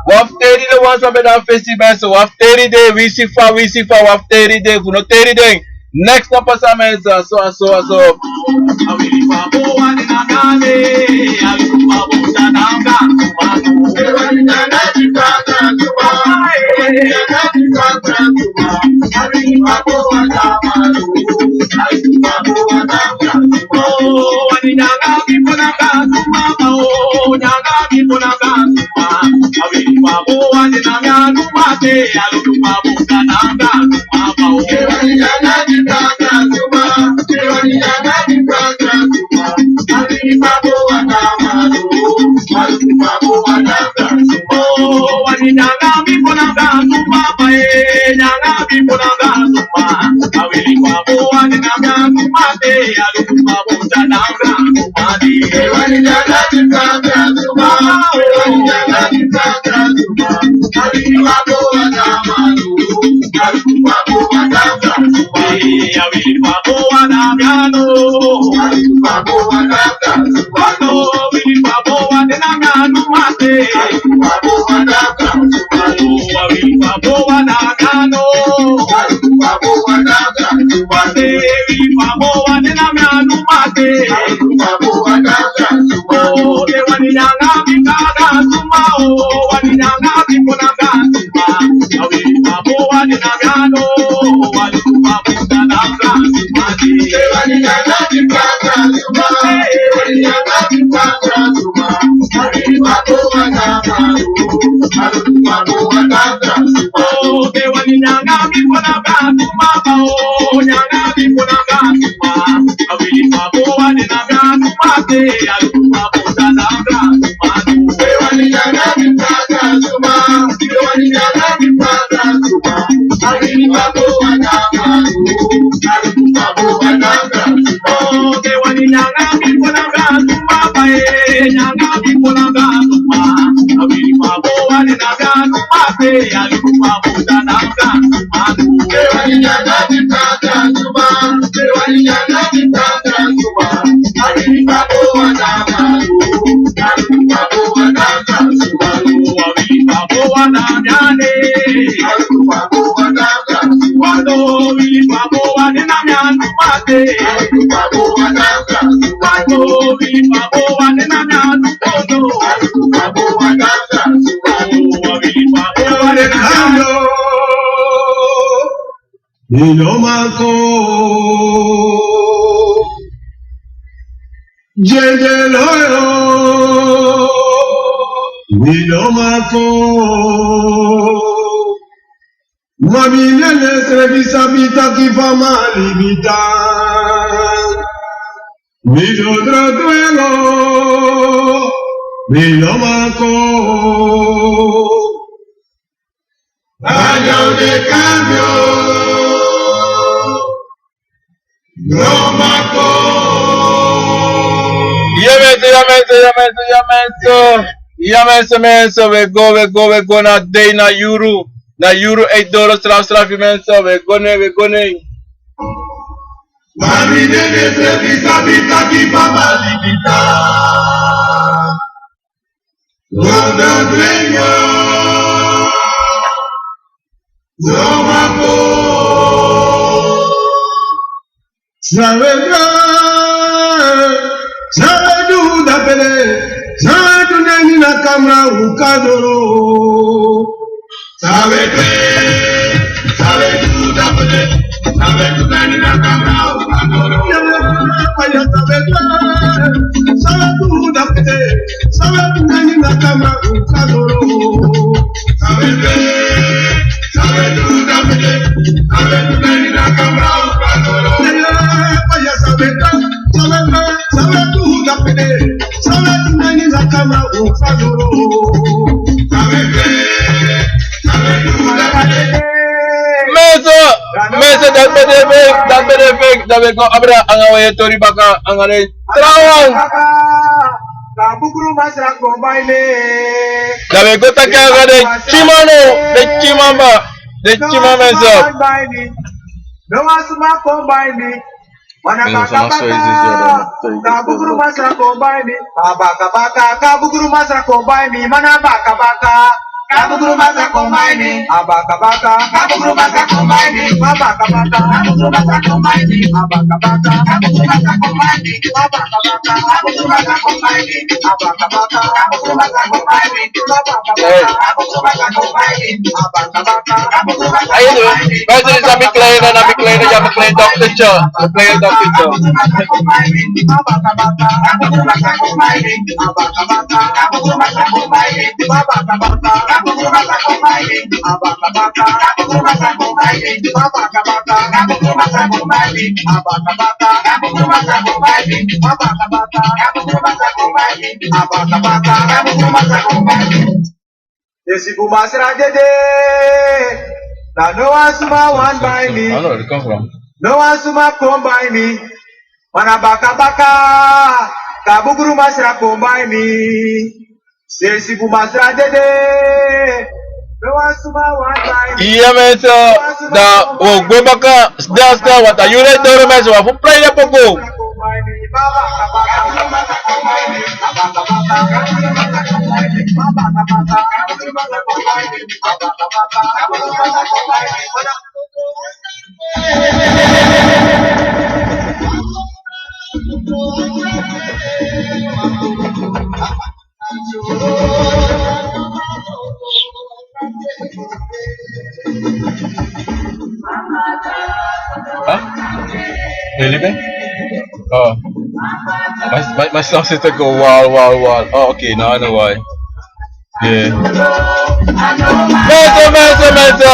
Wan fu teri den wan san ben na fesi mensen. Wan fu teri den, winsi fa, winsi fa, wan fu teri den, fu no teri den. Next na pasa mensen, so, so, so. Ilomako, jejeloyo, Ilomako. Mami nene srefi sabi taki fa mali bita. Mi dodro duelo, Ilomako. Ayo de cambio, Ilomako. Ya mensen, ya mensen, ya mensen, ya mensen. Ya mensen, mensen, we go, we go, we go na dei, na yuru. Na yuru e doro srafi, srafi mensen, we go ne, we go ne. Mami nene srefi sabi taki fa mali bita. Rodo dwenyo. Romapo. Sabe dra, sabe du dapele, sabe du nani na kamra ukadoro. Sabe dra, sabe du dapele, sabe du nani na kamra ukadoro. Mensen, mensen, dat ben de fik, dat ben de fik, dat ben ik nog abra, anga we tori baka, anga de trawan. Dan we go taki anga den kiman no, den kiman ba, den kiman mensen. No wan suma kon bai mi. Mana baka baka. Kabukuru masa kon bai mi. Baka baka. Kabukuru masa kon bai mi. Mana baka baka. Kabukuru masa kon bai mi. Baka baka. Kabukuru masa kon bai mi. Baka baka. Kabukuru masa kon bai mi. Baka baka. Kabukuru masa kon bai mi. Baka baka. Kabukuru masa kon bai mi. Ayo, baca sama klein, na mi klein, ya mi klein dokter jo, mi klein dokter jo. Esi fu masra dede. Na no wan suma wan bai mi. No wan suma kon bai mi. Mana baka baka. Kabukuru masra kon bai mi. Sesi fu masra dede. No wan suma wan bai mi. Iya mensen, dan we gwe baka. Stel, stel, want a yuru e doro mensen, wan fu prei de poko. Huh? Really, babe? Oh. My, my, my song says to go wild, wild, wild. Oh, okay. Now I know why. Yeah. Mense, mense, mense.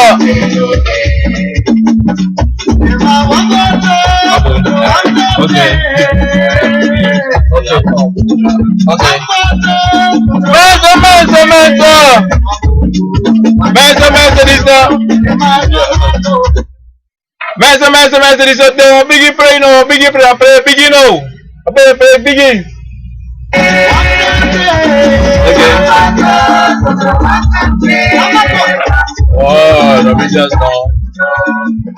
Okay. Okay. Okay. Mense, mense, mense. Mense, mense, disi na. Mense, mense, mense, disi na. Bigi prei no, bigi prei, prei bigi no. Prei, prei bigi. Okay. Provincial Store.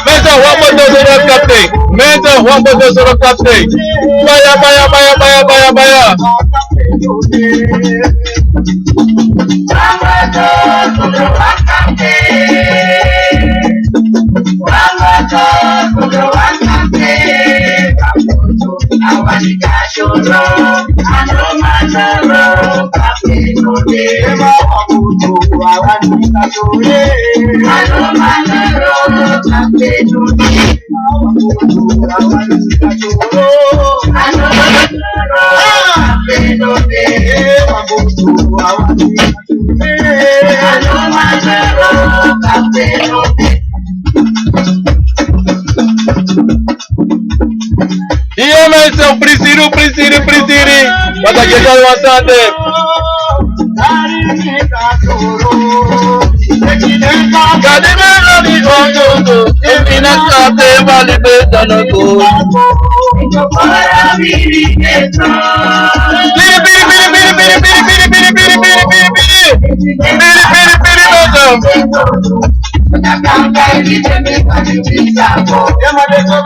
Mensen, wan moto soro kapten. Mensen, wan moto soro kapten. Baya, baya, baya, baya, baya, baya. Iye mensen, prisiri, prisiri, prisiri. Wat a getal wan sante. Kadi mi no di ojoto, efi na sante bali be tanoto. Biri, biri, biri, biri, biri. Biri, biri, biri, biri, biri, biri, biri, biri, biri.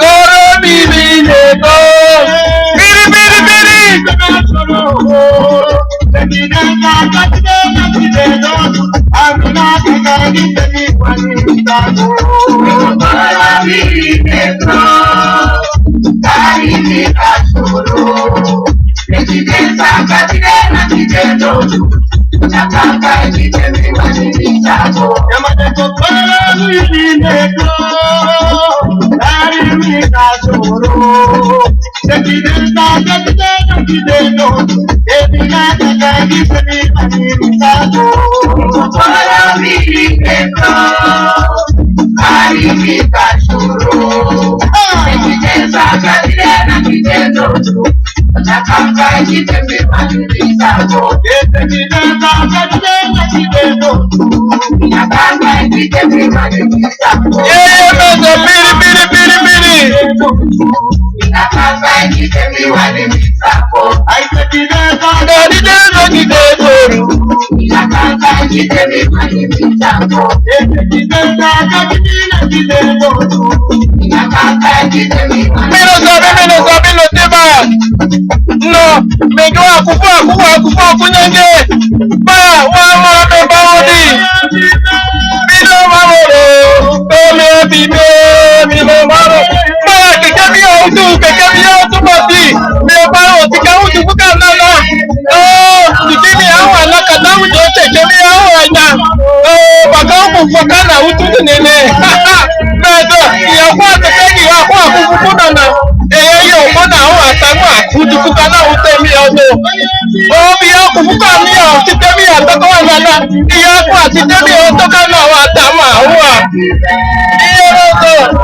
Goro bibi leko. Biri, biri, biri. Ye, ye, meso, biri, biri, biri, biri. Dadi de no di de soru. Mi no sabi, mi no sabi, no te ba. No, mi go akufu, akufu, akufu, akufu nyange. Ba, wa, wa, mi ba odi. Mi no ma moro. O mi o ti mi, mi no ma moro. Ba, keke mi o tu, keke mi o tu mati. Mi o ba o ti ka utu fuka nana. Oh, ti mi awa na ka na utu, keke mi awa na. Oh, ba ka utu fuka na utu nene. Meso, ya kwa te ke ya kwa kufu kuna na. E ya yo kwa na wa ta kwa kutu kuka na ute mi oto. O mi ya kufu kwa mi ya, ti te mi ya ta kwa na na. Ya kwa ti te mi oto ka na wa ta ma wa. Iya oto.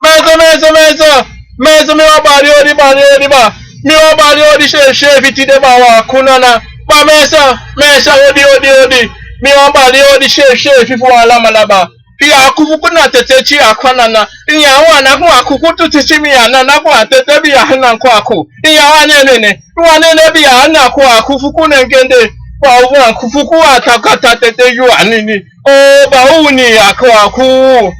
Meso, meso, meso. Meso, mi wan bari odi, bari odi ba. Mi wan bari odi se, se fiti de ba wa kuna na. Ba meso, meso, odi, odi, odi. Mi wan bari odi se, se fi fu alamala ba. Fi a kufu kuna tete ti a kwa nana. Iya wa na kwa kufu tu ti ti mi ya na na kwa tete bi ya na kwa ku. Iya wa ne ne ne. Wa ne ne bi ya na kwa kufu kuna ngende. Wa wa kufu kwa ta ka ta tete yu anini. O ba u ni ya kwa ku.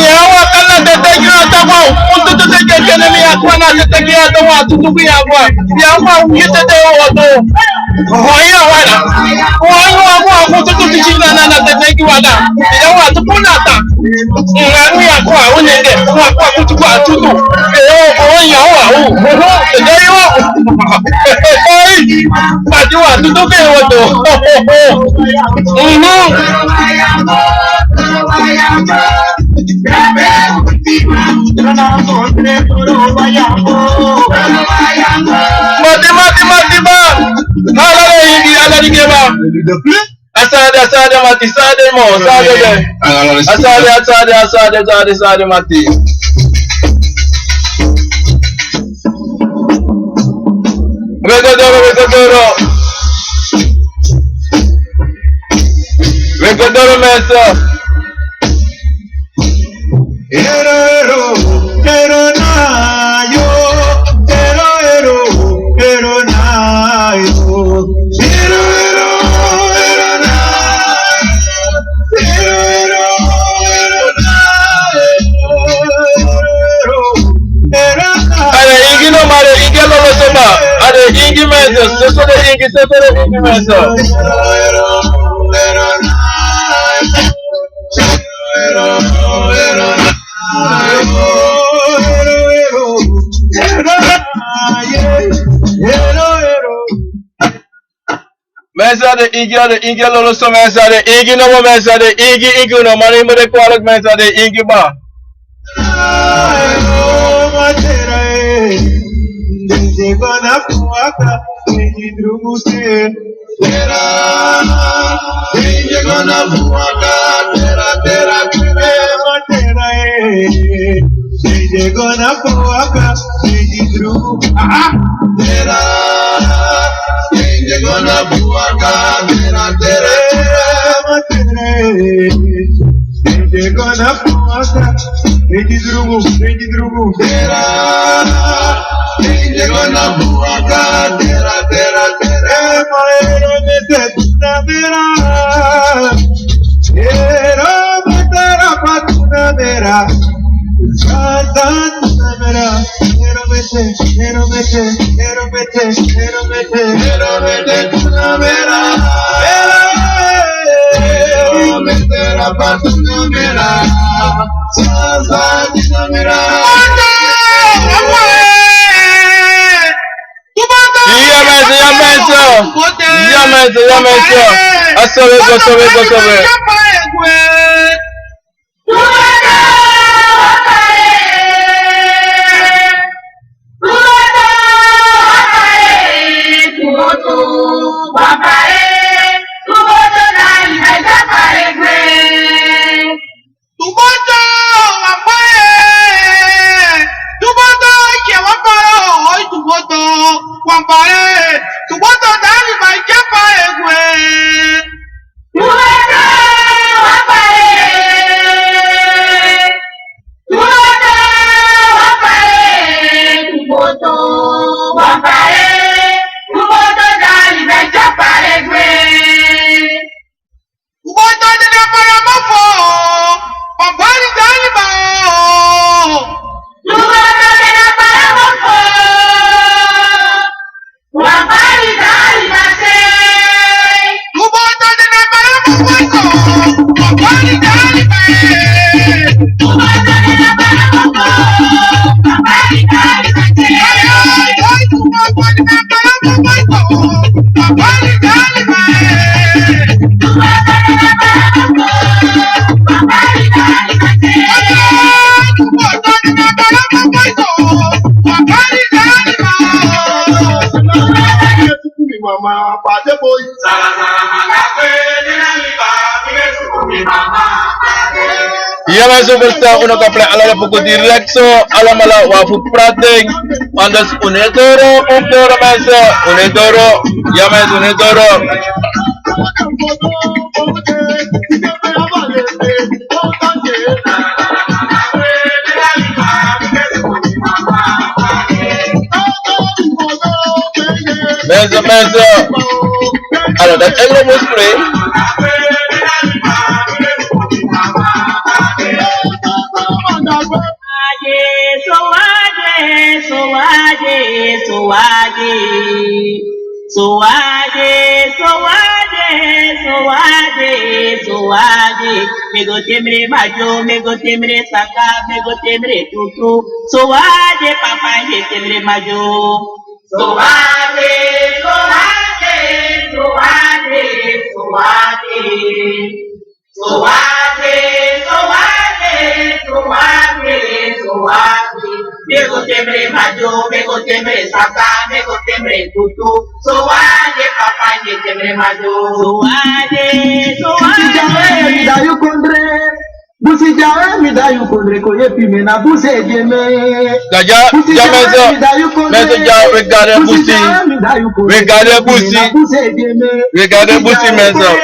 Iya wa kana tete gira tagwa. Utu tete kekene mi ya kwa na tete gira tagwa. Tutu ku ya kwa. Ya kwa u tete oto. Oho, iya wala. Oho, iya wa kwa kutu tu ti na na na tete ki wala. Iya wa tu kuna ta. Nga ni ya kwa unenge. Wa kwa kutu kwa tutu. Eyo, oho, iya wa u. Oho, iya yo. Oi. Pati wa tutu ke oto. Mhm. Mati, mati, mati, ba. Ala den ingi, ala den geba. A sani de, a sani de mati, sani de mo, sani de. A sani de, a sani de, a sani de, sani de, sani de mati. We go doro, we go doro. We go doro, mensen. Ero, ero, ero na yo. Ero, ero, ero na yo. Ero, ero, ero na yo. Ero, ero, ero na yo. Ero, ero, ero na yo. A de ingi no, ma a de ingi a lolo suma. A de ingi mensen. Soso de ingi, soso de ingi mensen. Ero, ero, ero na yo. Mensen, a de ingi, a de ingi a lolo so, mensen, a de ingi no mo, mensen, a de ingi, ingi no, man, yu mu de kwalijk, mensen, a de ingi ba. Tera, inje gona fuaka, tera, tera, tera, tera, eh. Inje gona fuaka, inje dru. Ah, ah. Tera, inje gona fuaka, tera, tera, tera, tera, eh. Inje gona fuaka, inje dru, inje dru. Tera, inje gona fuaka, tera, tera, tera, eh. Maero mete na mera. Ero mete ra patuna mera. Sa, sa, tuna mera. Ero mete, ero mete, ero mete, ero mete, ero mete tuna mera. Ero mete ra patuna mera. Sa, sa, tuna mera. Ya mensen, ya mensen. Ya mensen, ya mensen. A sobe, go sobe, go sobe. Tuboto, wambaye. Tuboto, ike wambaye, oi, tuboto, wambaye. Tuboto, dali, bai, japa, egwe. Tuboto, wambaye. Tuboto, wambaye. Tuboto, wambaye. Tuboto, dali, bai, japa, egwe. Tuboto de na paramofo, wambari dali ba. Tuboto de na paramofo, wambari dali ba se. Tuboto de na paramofo, wambari dali ba. Tuboto de na paramofo, wambari dali ba se. Ay, ay, ay, tuboto de na Ya mensen, verstaan, unu kan play ala den poku direct so, alamala wan fu prating. Anders unu e doro, unu doro mensen, unu e doro. Ya mensen, unu e doro. Mensen, mensen. Alo, dat Engel moet spreken. Sowade, sowade, sowade, sowade. Sowade, sowade, sowade, sowade. Mi go temre majo, mi go temre saka, mi go temre tutu. Sowade, papa, ye temre majo. Sowade, sowade, sowade, sowade. Sowade, sowade, sowade, sowade. Mi go temre majo, mi go temre saka, mi go temre tutu. Sowade, Busi Dya we, mi da yu kondre. Busi Dya we, mi da yu kondre, kon yepi mi na Busi Dya we. Dya, dya, dya, mensen, mensen, dya, we gade Busi. We gade Busi. We gade Busi, mensen.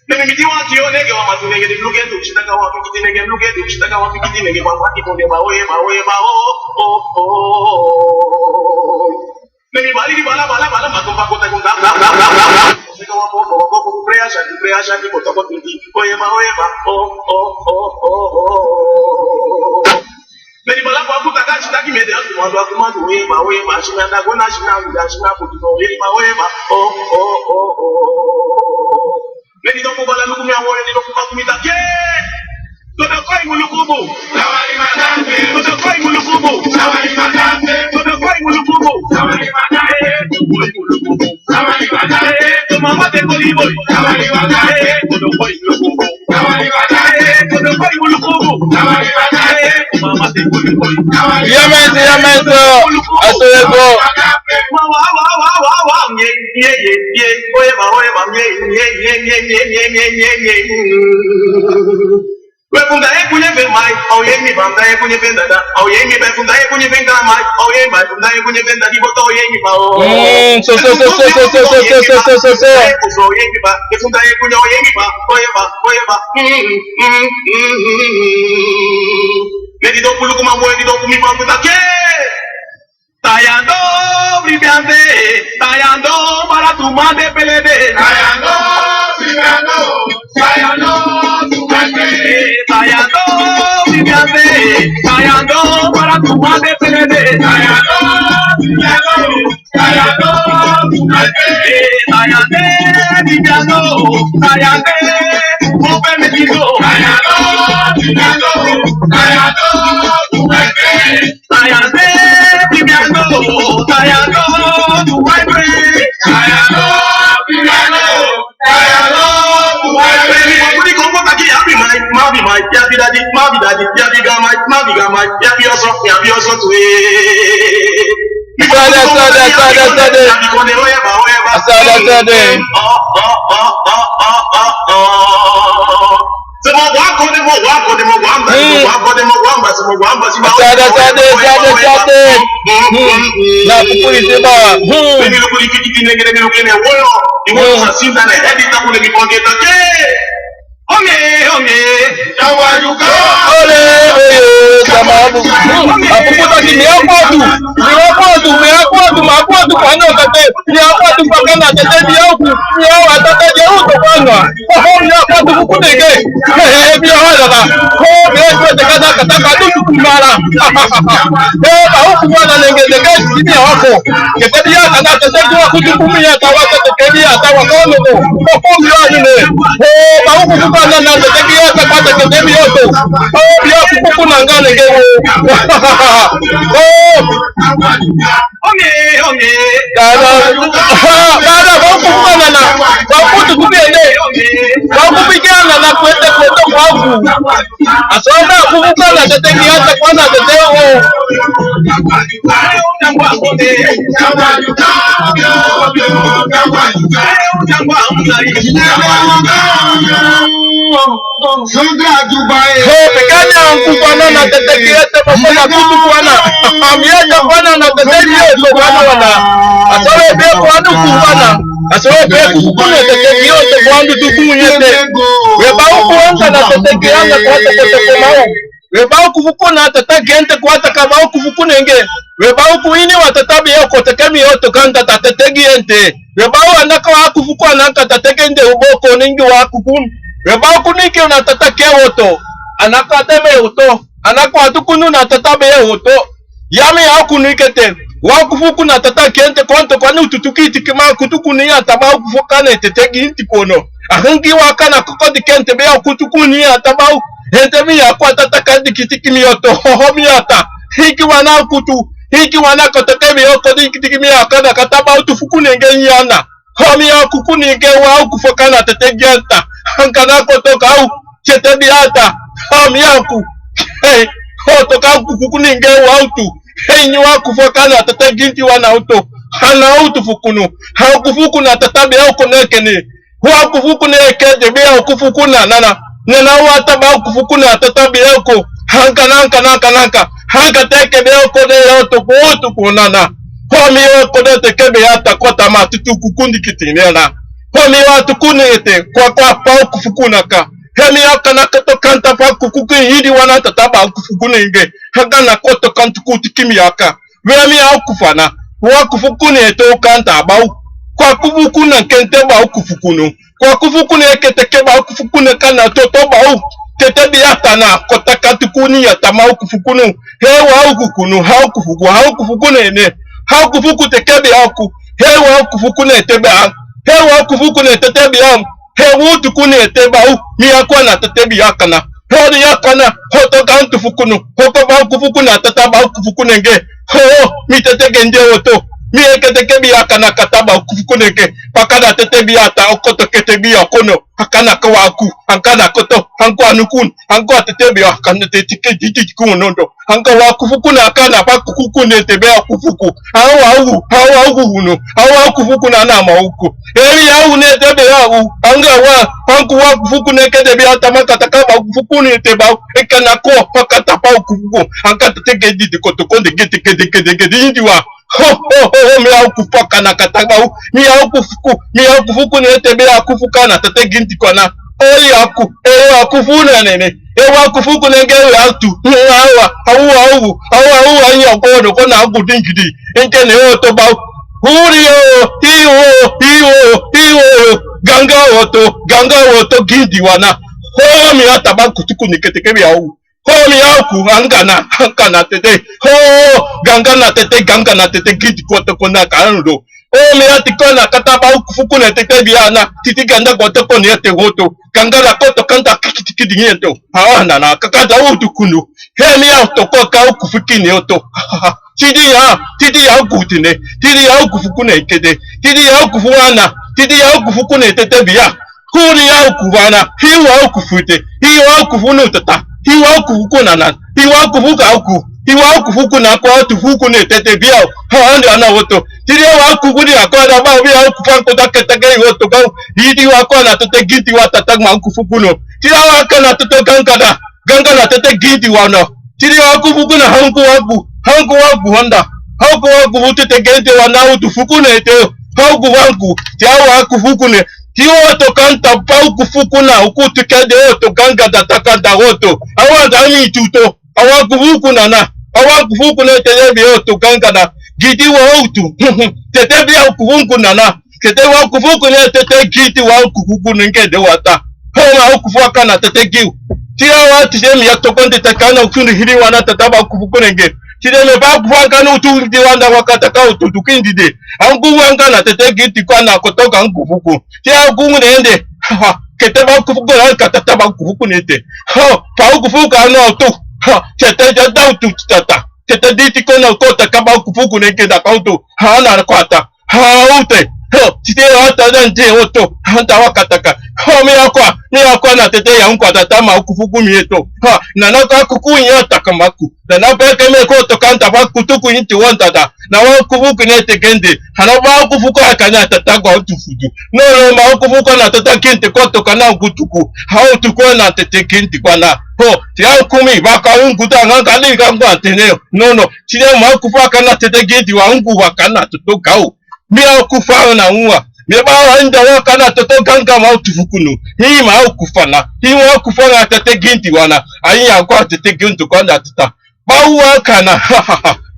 Nenge mi di wan kiyo nenge wan matu nenge di bluke tu sitaka wan pikiti nenge bluke tu sitaka wan pikiti nenge wan pati konde ba oye ba oye ba o o o. Nenge bali di bala bala bala matu ba kota konda. Sitaka wan bobo bobo bobo preya sati preya sati kota kota di oye ba oye ba o o o o. Meni bala kwa kuta ka sita ki mede aku madu aku madu we ma we ma sina na gona sina wida sina kutu no we ma we ma o o o o. Meni doku bala luku mi awo ni doku baku mi take. Todo koi mulukubu. Todo koi mulukubu. Todo koi mulukubu. Todo mama te koli boy. Todo koi mulukubu. Yamento, yamento. Aso ego. We funda e kunye fe mai, au ye mi bam da e kunye fe dada, au ye mi ba funda e kunye fe nka mai, au ye mi ba funda e kunye fe dadi boto au ye mi ba o. Mm, so, so, so. Au ye mi ba, e funda e kunye au ye mi ba, au ye ba, au ye ba. Mm, mm, mm, mm. Neti don kulu kuma boy, neti don kumi pa kuta ke. Tayando, bribiande, tayando, bara tumande pelede. Tayando, bribiando, tayando, tumande. Tayando, bribiande, tayando, bara tumande pelede. Tayando, bribiando, tayando, tumande. Tayande, bribiando, tayande, open the door. Tayando, bribiando, tayando, tumande. Tayande, bribiando, tayando, tu my friend. Tayando, bribiando, tayando, tu my friend. Kuni kongo taki happy mai, mabi mai, happy daddy, mabi daddy, happy gamai, mabi gamai, happy oso, happy oso tu eh. Sada, sada, sada, sada. Happy kone, oeba, oeba. Sada, sada. Oh, oh, oh. Sada, sada, sada, sada. Hmm. Na kukuri seba. Hmm. Ole, oye, sama abu. Hmm. Apupu taki mi akwatu. Mi akwatu, mi akwatu, mi akwatu, kwano kate. Ni akwatu pakana tete ni aku, ni awa tata ni aku tokanga. Oho, ni akwatu kukunenge. He, he, ni awa tata. Ko, ni akwatu kana kata katu tukumara. He, ba hukumana nenge nenge ni ako. Kete ni akana tete ni aku tukumi ya tawa tete ni atawa kono ko. Oho, ni awa nene. He, ba hukumana na tete ni atawa tete ni oto. He, ni aku kukunanga nenge wo. Oh. Onge, onge. Dada, dada, ba kuku nana, ba kuku tukubende, ba kuku bikana na kwete kwete kwa A so na kufu kwana tete gi anta kwana tete o. He, pekani anku kwana na tete gi ete moko na kutu kwana. Ami ete kwana na tete gi ete kwana wana. A so we be kwana ku kwana. A so we be kuku na tete gi ete kwana tu ku yete. We ba uku anga na tete gi anga kwa tete tete mau. We ba uku fuku na tata gi ente kwa taka ba uku fuku nenge. We ba uku ini wa tata bi yo ko teke mi yo to kanga ta tete gi ente. We ba wa naka wa uku fuku anaka ta teke nde ubo ko ningi wa uku kunu. We ba uku ningi na tata ke woto. Anaka teme woto. Anaka wa tukunu na tata be woto. Yami ya uku ningi te. Wa uku fuku na tata gi ente kwa nto kwa ni ututuki tiki ma kutuku ni ya taba uku fuka na tete gi inti kono. Ahungi wa kana koko di kente be ya uku tuku ni ya taba u. Hente mi ya kwa tata ka dikitiki mi oto hoho mi ata. Hiki wana kutu. Hiki wana kotoke mi oko dikitiki mi akana kataba utu fuku nenge nyana. Ho mi ya kuku nenge wa uku foka na tete gi anta. Hankana kotoka u. Tete bi ata. Ho mi ya ku. Hey. Ho toka kuku nenge wa utu. Hey, ni wa kufoka na tete gi inti wana uto. Hana utu fukunu. Ha uku fuku na tata bi ya uko nekeni. Wa kufuku ne ke de be ya kufuku na nana. Nana wa taba kufuku na tata be ya ko. Hanka nanka nanka nanka. Hanka teke be ya ko de ya to ko to ko nana. Ho mi ya ko de teke be ya ta ko ta ma tutu kukundi kiti ne na. Ho mi wa tukuni ete kwa kwa pa kufuku na ka. He mi ya kana ka to kanta pa kukuku yidi wana tata ba kufuku ne nge. Hanka na ko to kantu kuti kimi ya ka. We mi a uku fana. Wa kufuku ne to kanta bau. Kwa kufuku na kente bau kufuku no. Kwa kufuku ne kete ke bau kufuku ne kana toto bau. Tete bi ata na kota katuku ni ata ma uku fuku no. He wa uku kunu, ha uku fuku, ha uku fuku ne ne. Ha uku fuku teke bi aku. He wa uku fuku ne te bi a. He wa uku fuku ne tete bi a. He wu tukuni ete bau, mi akwa na tete bi akana. He odi akana, hoto kan tufukunu. Hoko bau kufukuna tata bau kufukunenge. Ho, mi tete gende oto. Mi ekete ke bi akana kata bau kufukunenge. Pakana tete bi ata okoto kete bi okono. Akana kawaku, ankana koto, anko anukun, anko atete bi akana tete ke didi kunondo. Anka wa kufukuna akana pa kukukune tebe a kufuku. Awa ugu, awa ugu unu. Awa kufukuna na ma uku. Eri ya une tebe ya u. Anga wa, anku wa kufukune ke tebe a tama kataka ba kufukune tebe a. Eka na ko, pakata pa kufuku. Anka tete ke didi koto konde gete gete gete gete indi wa. Ho, ho, ho, ho, mi a kufu pakana kataka ba u. Mi a kufuku, mi a kufukune tebe a kufukana tete ginti kona. Oyi aku, eyo aku funa nene. Ewa kufuku nenge ewe atu. Awa, awa, awa, awa, awa, iya kono, kona aku dingidi. Enke ne oto bau. Huri yo, iwo, iwo, iwo. Ganga oto, ganga oto, gidi wana. Ho, mi ata ba kutuku ni keteke mi au. Ho, mi aku, angana, angana tete. Ho, ganga na tete, ganga na tete, gidi koto kona kanudo. O mi ati kona kata ba uku fuku ne tete biana. Titi ganda koto koni ete woto. Ganga la koto kanta kikiti kidi ento. Awa nana kakata utu kunu. He mi a toko ka uku fuki ne oto. Titi ya, titi ya uku tine. Titi ya uku fuku ne kete. Titi ya uku fuana. Titi ya uku fuku ne tete bia. Kuri ya uku vana, hiwa uku fute, hiwa uku funu tata, hiwa uku fuku nana, hiwa uku fuka uku, hiwa uku fuku na kwa tu fuku ne tete biao, ha ande ana woto. Tiri wa uku funi akwa na ba bia uku fanko da kete ke woto gau, hidi wa kwa na tete giti wa tata ma uku fuku no. Tiri wa kana tete ganga na, ganga na tete giti wa no. Tiri wa uku fuku na hanku waku, hanku waku honda, hanku waku futu te genti wa na utu fuku ne te, hanku wanku, ti awa uku fuku ne. Ti oto kanta pa uku fuku na uku tuke de oto ganga da takanta oto. Awa da mi tuto. Awa kufuku na na. Awa kufuku ne tete bi oto ganga na. Giti wa utu. Tete bi a kufuku na na. Kete wa kufuku ne tete giti wa kufuku ne nke de wata. Ho ma ukufu aka na tete giu. Ti awa tete mi ya tokonde takana ukuni hiri wana tata ba kufuku ne nge. Ti de me ba kufu aka no utu di wanda wakata ka utu tukindi de. Angu wanga na tete giti kwa na kotoka angu fuku. Ti a kungu ne ende. Ha, ha. Kete ba kufuku na kata taba kufuku ne te. Ha, pa kufuku ano tu. Ha, tete ja da tu tata. Tete diti kono kota kaba kufuku ne ke da kautu. Ha, na kwata. Ha, ute. Ha, tite ata dan te oto. Ha, ta wakataka. Ho, mi akwa, mi akwa na tete ya nkwa tata ma okufu ku mi eto. Ha, na na ka kuku nyo taka maku. Na na pe ke me ko to kanta fa kutuku inti wan tata. Na wa okufu ku ne te kende. Ha na ba okufu ko aka na tata kwa utufudu. No, no, ma okufu ko na tata kente ko to kana kutuku. Ha utuku na tete kente kwa na. Ho, ti ya kumi, ba ka ungu ta nga ka ni ka nkwa tene. No, no, ti ya ma okufu aka na tete kente wa ungu wa kana toto gau. Mi akufa na nwa. Mi ba wa nda wa kana toto ganga ma utufu kunu. Hi ma akufa na. Hi ma akufa na tete ginti wana. Ayi ya kwa tete ginti kwa na tata. Ba wa kana.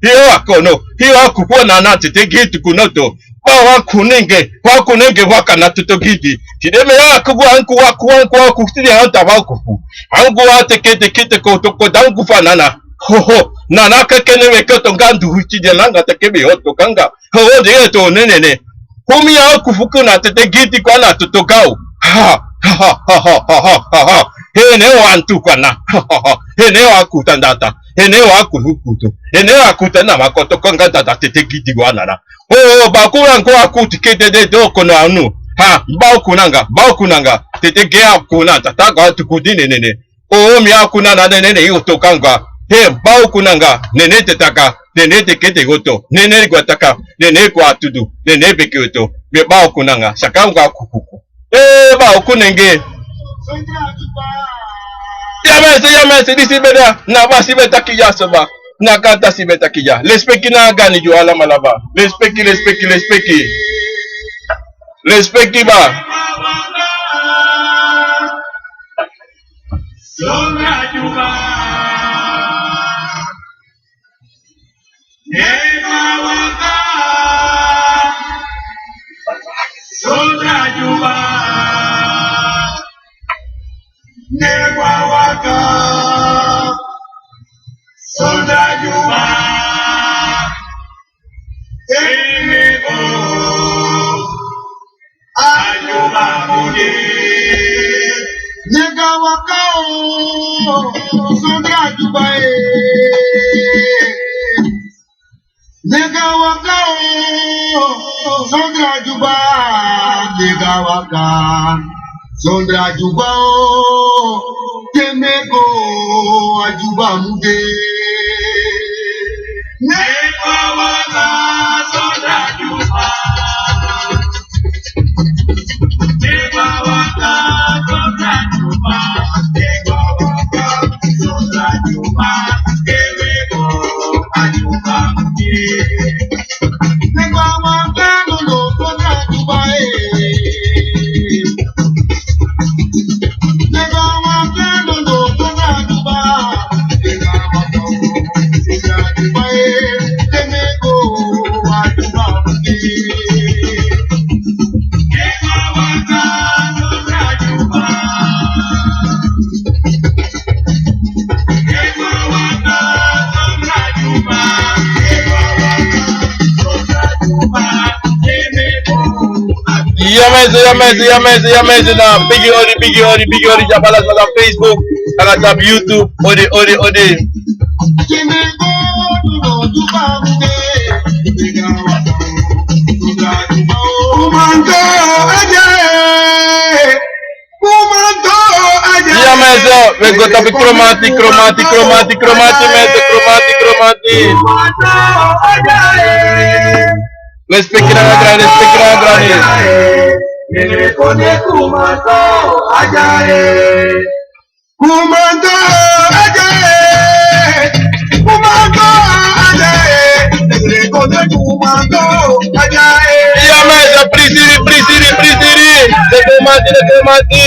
Hi wa kono. Hi wa kuko na na tete ginti kuno to. Ba wa kunenge. Wa kunenge wa kana toto ginti. Tide me ya kuku anku wa kuku anku wa kuku tide anta ba kuku. Anku wa teke teke teke to ko dan kufa na na. Ho ho. Na na keke ne me ke to ngandu huti de langa teke be ho to ganga. Ho, ho, de to, ne, ne, ne. Kumi ya okufu ku na tete ginti kwa na toto gau. Ha, ha, ha. He ne wa antu kwa na. Ha, ha, ha. He ne wa kuta ndata. He ne wa kufu kutu. He ne wa kuta na makoto konga ndata tete ginti kwa na na. O, o, ba ku na nko wa kuti kete de do kono anu. Ha, ba oku nanga, ba oku nanga. Tete ge a kuna tata gwa tukudi ne, ne, ne. O, mi akuna na nene ne yoto kanga. He, ba okuna nga, nene te taka, nene te kete yoto, nene gwa taka, nene kwa tudu, nene beke yoto. Mi ba okuna nga, saka nga kukuku. E, ba okunenge. Ya mese, ya mese, disi beda, na ba si beta ki ya soba. Na kanta si beta ki ya. Lespeki na gani ju ala malaba. Lespeki, lespeki, lespeki. Lespeki ba. Sombra Juba. Neba waka. Sombra Juba. Neba waka. Sombra Juba. Ene o. Ajuba mundi. Nega waka o, Sombra Juba e. Nega waka o, Sombra Juba. Nega waka, Sombra Juba o. Temeko Ajuba mundi. Nega waka, Sombra Juba. Ya mese, ya mese, ya mese, ya mese na bigi odi, bigi odi, bigi odi, ya bala sa Facebook, ala sa YouTube, odi, odi, odi. Kumando, aye. Kumando, aye. Ya mese, we go tapu Kromanti, Kromanti, Kromanti, Kromanti, mese, Kromanti, Kromanti. Kumando, aye. Respect na grande, respect na grande. Kumando, aye. Kumando, aye. Kumando, aye. Kumando, aye. Ya mese, prisiri, prisiri, prisiri. De Kromanti, de Kromanti.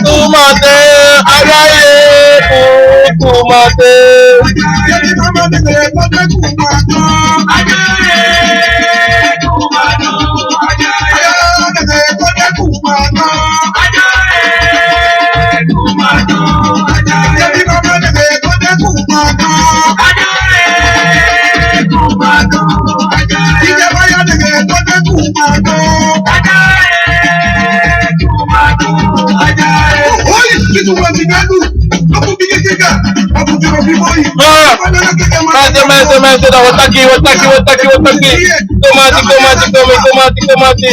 Kumate, aye, ku-, kumate. Ah, mese, mese, mese, da, wataki, wataki, wataki, wataki. Komati, komati, komi, komati, komati.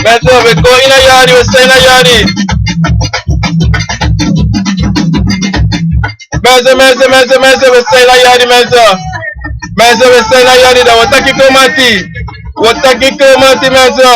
Mese, we go ini a yari, we sa ini a yari. Mese, mese, mese, mese, we sa ini a yari, mese. Mese, we sa ini a yari, da, wataki, komati. Wataki, komati, mese.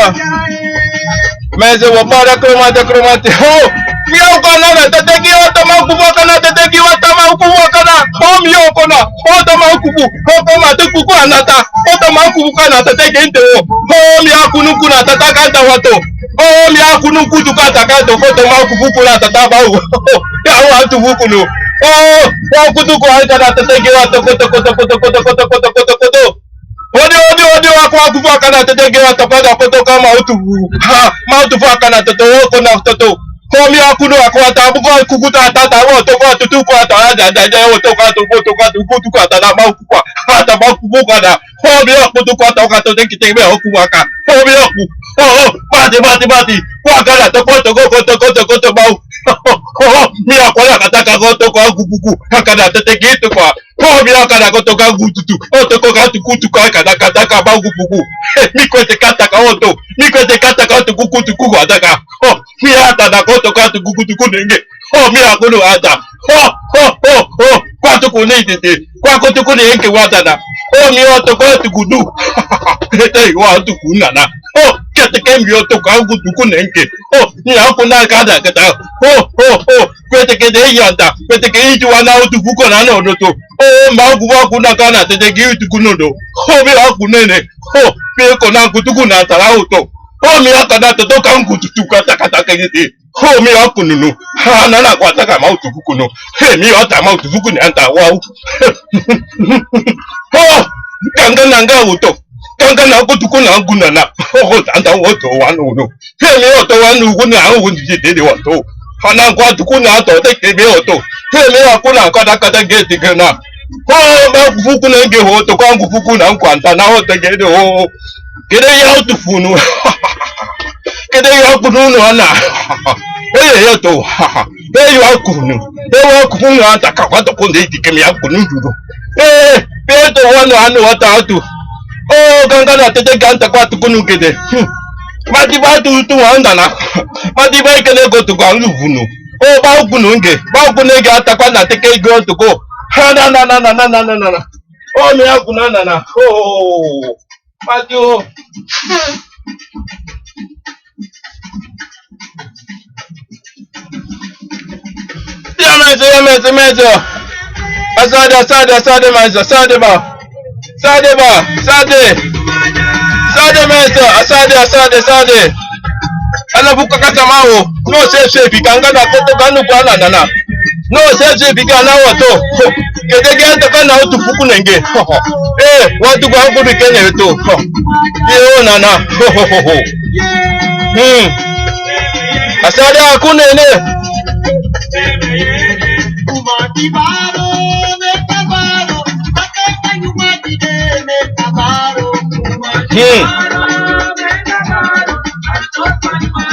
Mese, we bari a kromati, a kromati. Ho! Mi a kon na na tete gi wata, ma ukufu a kan na tete gi wata, ma ukufu a kan na. Ho, mi a kon na. Ho, ta ma ukufu. Ho, ta ma te kuku a nata. Ho, ta ma ukufu kan na tete gi nte wo. Ho, mi a kunu kuna tata kan ta wato. Ho, mi a kunu kutu kan ta kan to. Ho, ta ma ukufu kuna tata ba u. Ya wa tu kunu. Ho, wa kutu ko a kan na tete gi wato. Koto, koto, koto, koto, koto, koto, koto, koto. Odi, odi, odi, wa ko akufu a kan na tete gi wata, koto, koto, ka ma ukufu. Ha, ma ukufu a kan na toto, wo kon na toto. Ho, mi a kunu a ko wata, bu ko kuku ta, ta, ta, wo to ko tutu ko ta, da, da, da, wo to ko tu, wo to ko tu, kutu ko ta, da, ma ukufu a, ha, ta, ma ukufu ko da. Ho, mi a kutu ko ta, ka to te ki te me ukufu a ka. Ho, mi a ku. Ho, ho, bati, bati, bati. Ko a kan na to, koto, koto, koto, koto, ma u. Ho, ho, ho, mi a ko ya ka ta ka ko to ko kuku, ka kan na tete gi to ko. Ho, mi a kan na koto ka gututu. Ho, to ko ka tukutuku a kan na kata ka ba gupuku. He, mi kwete kata ka oto. Mi kwete kata ka oto kukutuku a taka. Ho, mi a ta na koto ka tukutuku nenge. Ho, mi a kunu a ta. Ho, ho, ho, ho. Kwa tuku ni tete. Kwa kutuku ni enke wata na. Ho, mi oto kwa tukudu. He, te wa tuku na na. Ho, kete ke mi oto kwa kutuku nenge. Ho, mi a kuna ka na kata. Ho, ho, ho. Kweteke de yanta, kweteke iti wana utufu kona na onoto. O, ma ukufu a kuna kan na tete gi utu kunodo. O, mi a kunene. O, pe kona kutu kuna tara uto. O, mi a kan na toto kan kutu tuka takataka ngiti. O, mi a kununu. Ha, na na kwa taka ma utufu kuno. He, mi a ta ma utufu kuna anta wa u. O, kanga nanga uto. Kanga na kutu kuna nguna na. O, anta woto wanu no. He, mi oto wanu kuna, a wunu di dede wato. Hana kwa tukuna to te ke mi oto. He, mi a kuna kata kata geti gena. Ho, ma ukufu kuna nge ho, to kwa ukufu kuna nkwanta na ho te gede ho. Gede ya utufu nu. Gede ya kunu nu ana. He, ya to. He, ya kunu. He, wa kunu anta ka kwa to konde iti ke mi a kunu dudu. He, pe to wanu anu wata atu. O, ganga na tete ganta kwa tukunu gede. Hmm. Mati ba tu tu wanda na. Mati ba ikene go tu kwa luvunu. O, ba ukunu nge. Ba ukunu nge ata kwa na teke go tu ko. Ha, na, na. O, mi a kuna na na. O, mati o. Ya, maitre, ya, maitre, maitre. Asade, asade, asade, maitre, asade ba. Asade ba, asade. Asade, maitre, asade, asade, asade. Ana buka kata mawo. No se se bika nga na koto kanu kwa na na na. No se se bika na wato. Kete ge anta kana utufu kunenge. Eh, watu kwa kubi kene to. Ye o na na. Hmm. Asade akunene. Hmm.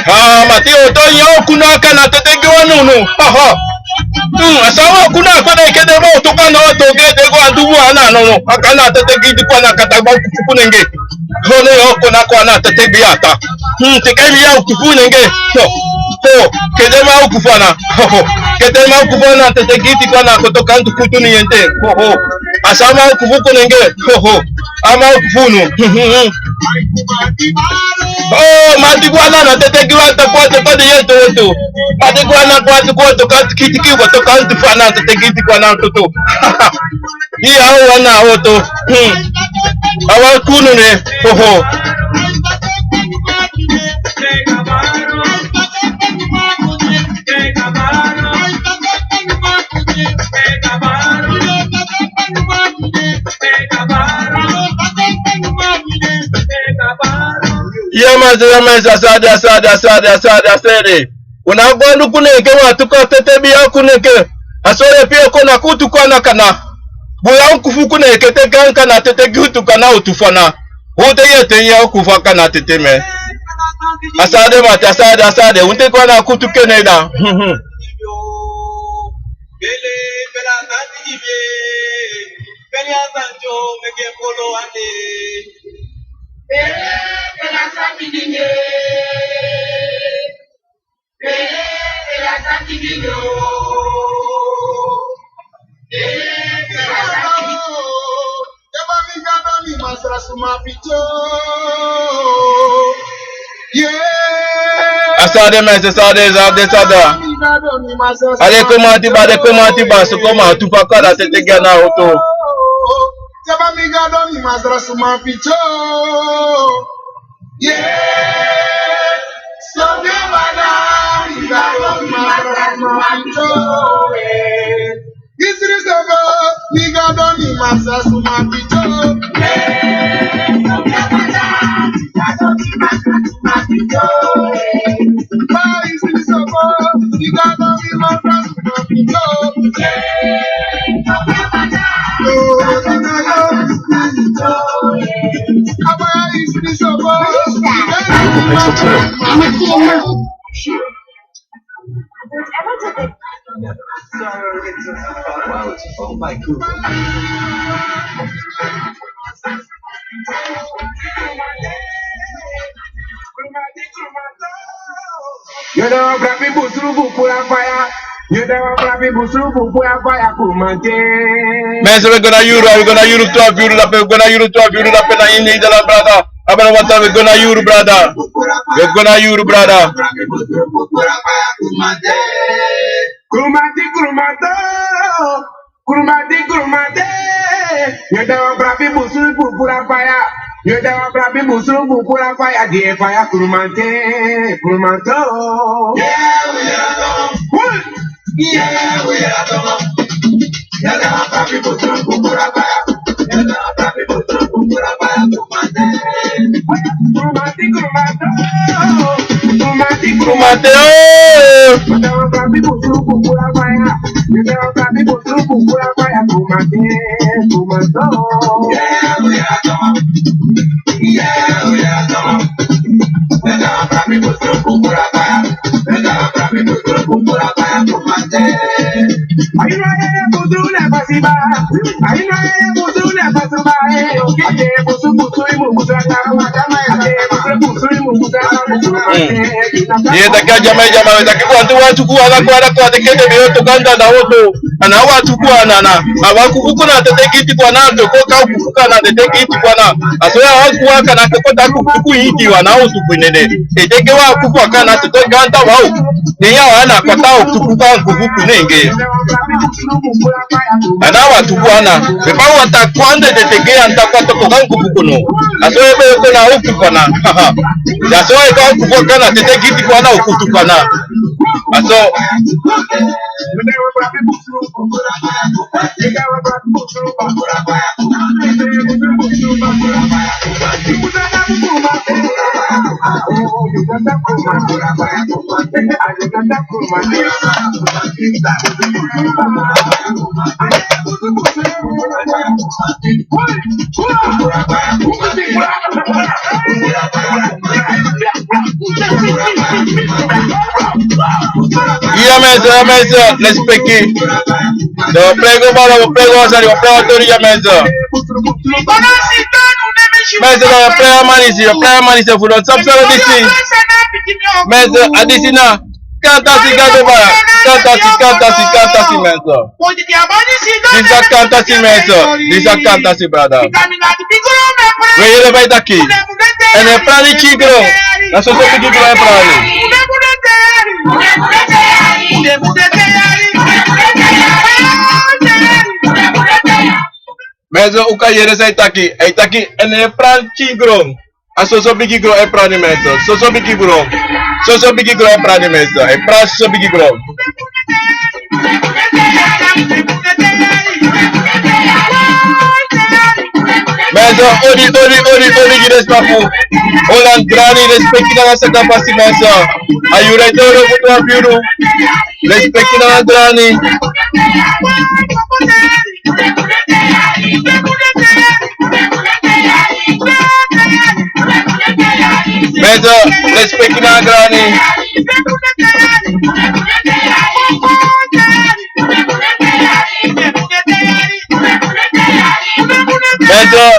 Ah, Mateo, to ya ukunu a kana tete gi wanu nu. Ha, ha. Hmm, asa wa ukunu a kana kede ma oto kana oto gede go andu wa na no no. A kana tete gi di kwa na kata ba ukufu kunenge. Ho, ne yo ko na ko ana tete bi ata. Hmm, te ke mi ya ukufu nenge. Ho, ho, kede ma ukufu ana. Ho, ho. Kede ma ukufu ana tete giti kwa na koto kantu kutu ni yente. Ho, ho. Asa ma ukufu kunenge. Ho, ho. Ama ukufu nu. Hmm, hmm, hmm. Oh, mati gwana na tete gwana ta kwa te kwa de yeto woto. Mati gwana kwa te kwa to ka kiti ki kwa to ka tu fana tete kiti kwa na toto. Ni awo wana woto. Hmm. Awa kunu ne. Ho ho. Ya maitre, ya maitre, asade, asade, asade, asade, asade. Una gwandu kuneke wa tuka tete biya kuneke. Asore pie kona kutu kwana kana. Buya nkufu kuneke te kan kana tete gutu kana utufana. Ute ye te ya kufa kana tete me. Asade mati, asade, asade. Unte kwana kutu keneda. Asade maitre, asade, asade, asade. Ale komati ba, ale komati ba, so koma tu pa kara tete gana oto. Yo da wa brabi busuru bukura faya. Yo da wa brabi busuru bukura faya kumante. Mensen, we gonna Euro, we gonna Euro twaalf euro, dat we gonna Euro twaalf euro, dat we na in Nederland, brada. Abra wata, we gonna Euro, brada. We gonna Euro, brada. Kurumati, kurumato. Kurumati, kurumate. Yo da wa brabi busuru bukura faya. Yo da wa brabi busuru bukura faya. Die faya kurumante, kurumato. Mateo. Mm. Ye taki a dyama e dyama, taki wantu wantu ku ana ku ana ku ana teke te be yo toka anda na woto. Ana wantu ku ana na. A wantu ku ana tete giti ku ana to ko ka ku ku ana tete giti ku ana. A so ya wantu ku ana ke ko ta ku ku iti wa na woto ku nene. E teke wa ku ku ana to ko ganta wa o. Ne ya wa na ko ta o ku ku ka ku ku nenge. Ana wantu ku ana. Be pa wata kwande tete ge anta kwa to ko ka ku ku no. A so e be ko na o ku ku ana. Ya so e ka o ku ku ana tete giti ku ana o ku tu ku ana. A so. Ya mensen, ya mensen, respecti. Dan we prego bala, we prego sani, we prego tori, ya mensen. Mensen, dan we prego manisi, we prego manisi fu dan sapsara disi. Mensen, a disi na. Kantasi gado bala. Kantasi, kantasi, kantasi, mensen. Disi a kantasi, mensen. Disi a kantasi, brada. We yere bai taki. Èn e prani kikro. Na soso bigi gron e prani. Mensen, un kan yere san a e taki. A e taki, en a e prani gron. A soso bigi gron e prani, mensen. Soso bigi gron. Soso bigi gron e prani, mensen. A e prani soso bigi gron. Mensen, odi, odi, odi, odi, gi den sma fu Holland Drani, respecti nanga saka fasi, mensen. A yuru e doro, mutu a biuru. Respecti nanga Drani. Mensen, respecti nanga Drani. Mensen,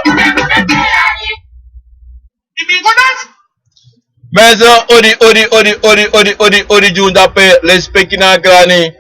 mensen, odi, odi, odi, odi, odi, odi, odi, gi un dape, respecti nanga Drani.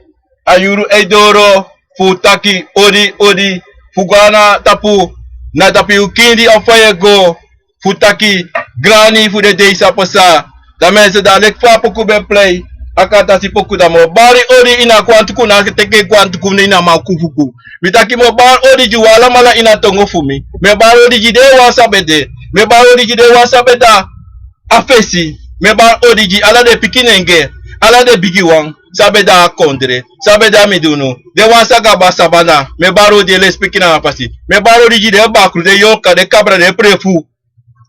A yuru e doro, fu taki, odi, odi, fu go na tapu, na tapu yu kindi a fa yu e go, fu taki, Drani fu den dei san pasa. Dan mensen, dan leki fa a poku ben plei, a kan tan si poku dan mi o bari odi ini a kwantuku, na teki kwantuku ne ini a makufuku. Mi taki mi o bari odi gi un alamala ini a tongo fu mi. Mi e bari odi gi den wan san ben de. Mi e bari odi gi den wan san ben de a fesi. Mi e bari odi gi ala den pikinenge, ala den bigiwan san ben de a kondre, san ben de a mindunu, den wan san kaba sabana. Mi e bari odi, respecti nanga fasi. Mi e bari odi gi den bakru, den yorka, den kabra, den prefu.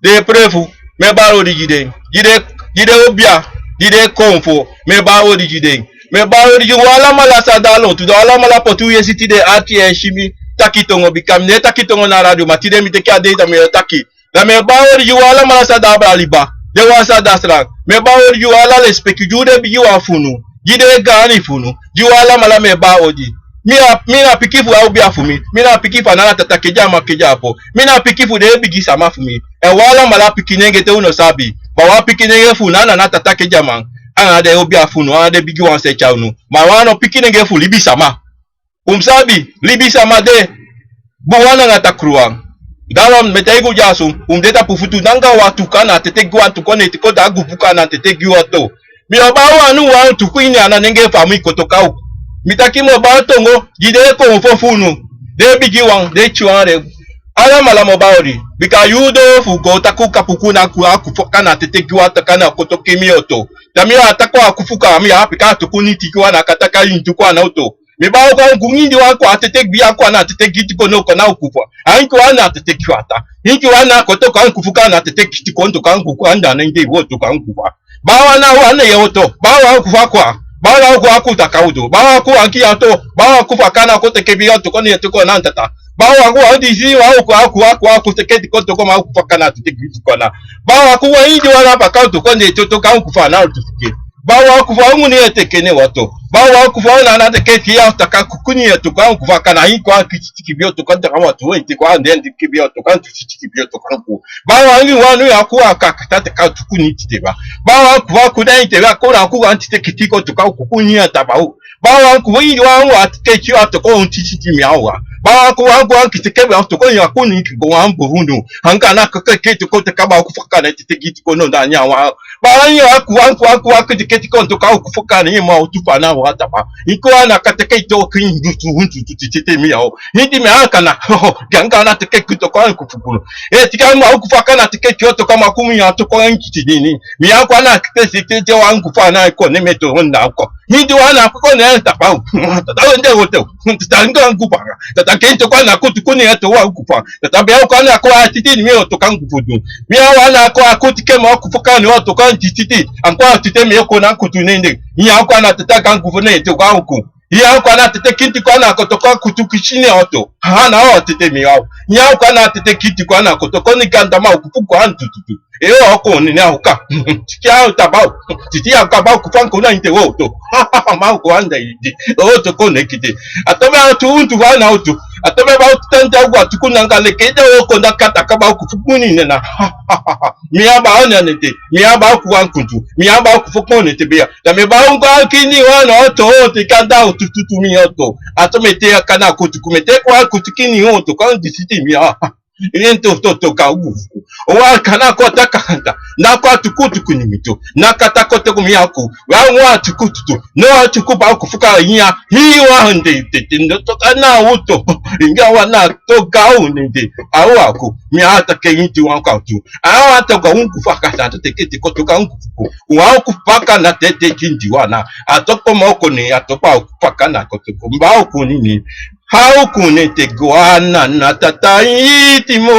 Den prefu, mi e bari odi gi den. Gi den, gi den obia, gi den konfo, mi e bari odi gi den. Mi e bari odi gi un alamala san de a lontu, den alamala poti un yesi tide, ati e si mi taki tongo, bika mi no e taki tongo na radio, ma tide mi teki a dei dan mi e taki. Dan mi e bari odi gi un alamala san de a braliba, den wan san de a sran. Mi e bari odi gi un ala, respecti gi un den bigiwan fu unu, gi den gaani fu unu, gi un alamala mi e bari odi. Mi na, mi na pikin fu a obia fu mi. Mi na pikin fu a nana tata kedi a man kedi a po. Mi na pikin fu den bigi sama fu mi. Èn un alamala pikinenge te un no sabi. Ma wan pikinenge fu unu na nana tata kedi a man. Anga den obia fu unu, anga den bigiwan san e tyari unu. Ma wan no pikinenge fu libisama. Un mus sabi, libisama de bun wan nanga takruwan. Daarom mi e taigi un dyaso, un mus de tapu futu nanga wan tu, kan na tete gi wan tu, kon neti kon dagu buka na tete gi wan tu. Mi o bari wan anu wan tu ku ini a nanenge fu a mi kotoka uku. Mi taki mi o bari tongo gi den konfo fu unu, den bigiwan, den tyiwan, den alamala mi o bari odi. Bika yu doo fu go taku kapuku na ku a kufu kan na tete gi wan tu, kan na kotoki mi oto. Dan mi a taku a kufu kan mi a pika a tuku niti gi wan na kataka ini tuku a na oto. Mi bari wan ku ini di wan ku a tete gi a ku a na tete gi tiko no kan na kufu. A ini ku a na tete gi wan ta. Ini ku a na kotoka kufu kan na tete gi tiko no kan kufu anda na inde woto kan kufu. Bari wan na wan na ye oto. Bari wan kufu a ku a. Bari wan ku a ku taka oto. Bari wan ku a ki a to. Bari wan kufu a kan na kote ke bi a toko ni toko na tata. Bari wan ku a di si wan ku a ku a ku a ku teke tiko toko ma kufu a kan na tete gi tiko na. Bari wan ku wan ini di wan na paka oto kon de toto kan kufu a na oto ke. Bari wan kufu a unu ni e teke ne oto. Bari wan kufu a na na teke ki a taka kuku ni e toko kan kufu a kan na ini ku a ki tiki bi oto kan taka oto e tiko a nden tiki bi oto kan tu tiki bi oto kan ku. Bari wan ini wan nu ya ku a ka kata taka tuku ni tite ba. Bari wan kufu a ku na ite ba ko na ku wan tite kiti ko tuka kuku ni a taba u. Bari wan kufu ini wan wan tite ki a toko un titi ti mi a wa. Bari wan kufu a ku a kite ke ba toko ya ku ni ki go wan bo unu. An ka na keke kiti ko taka ba kufu a kan na tite kiti ko no da nya wa. Bari wan kufu a ku a ku a kiti kiti ko tuka kufu a kan ni ma utu fa na wa taba. Iko a na kata ke to ki ndu tu un tu titi ti mi a wa. Hindi mi a kana. Ganga na teke kuto kwa nkufu kunu. E tika ma ukufa kana teke kyoto kama kumi ya toko nkiti nini. Mi ya kwa na kete site te wa nkufa na ko ne meto honda ko. Hindi wa na ko ne tapa. Tata wende wote. Tata nga nkufa. Tata kento kwa na kutu kuni ya to wa nkufa. Tata be kwa na ko atiti ni mi oto kan kufu du. Mi ya wa na ko akuti ke ma kufu kan oto kan titi. An kwa tite mi ko na kutu nende. Mi ya kwa na tata kan kufu ne to kwa uku. Iya kwa na tete kinti kwa na kotoko kutu kishini oto. Ha na o tete mi o. Iya kwa na tete kinti kwa na kotoko ni ganda ma ukufu kwa ntututu. E o ko ni na uka. Tiki a taba o. Titi ya kaba ukufa ko na inte oto. Ma ko anda idi. Oto ko ne kite. Atome a tu untu wa na utu. Atome ba utu tanta ugwa tuku nanga leke de o ko na kata kaba ukufu kuni nena. Mi ya ba o na nete. Mi ya ba ukufu ankuntu. Mi ya ba ukufu ko nete beya. Da mi ba ungu a kini wa na oto, oto, kanda oto, tutu mi oto. Ato mi te a kana kutu, ku mi te kwa kutu kini oto, kan di siti mi a. Ini to, to, to, ka ufu. O wa kana kota kanta. Na ko atuku tuku ni mi tu. Na kata kote ku mi aku. Wa wa atuku tutu. No atuku ba ku fuka nya. Hi wa hande tete. No toka na uto. Inga wa na toka unende. Awa ku. Mi ata ke inti wa ka tu. Awa toka unku faka na tete ke te koto ka unku fuku. Wa ku faka na tete kindi wa na. Atoko mo ko ni atopa ku faka na koto ku. Mba ku ni ni. Hau kune te gwana na tata iti mo.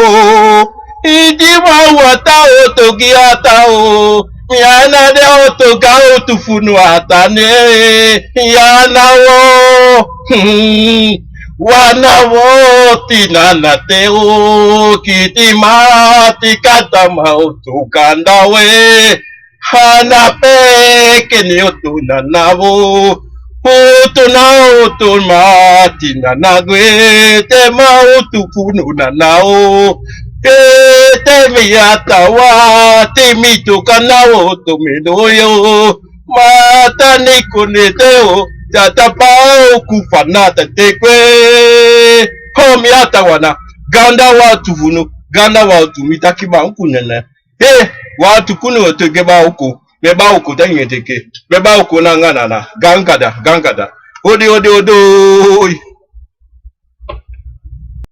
Iti ma wata oto gi ata o. Miana de oto ga otu funu ata ne. Yana wo. Hmm. Wana wo tina na te o. Kiti ma ti kata ma oto ganda we. Hana peke ni otu na na wo. Utu na utu mati na na gwe te ma utu kunu na na o. Te te mi ata wa te mi tu kana utu mi do yo. Mata ni kune te o. Tata pa o ku fana ta te kwe. Ho mi ata wana. Ganda wa tu funu. Ganda wa tu mi taki ba nkunene. He, wa tukunu oto ge ba oko. Me ba oko ta nyete ke. Me ba oko na nga na na. Gangada, gangada. Odi, odi, odi.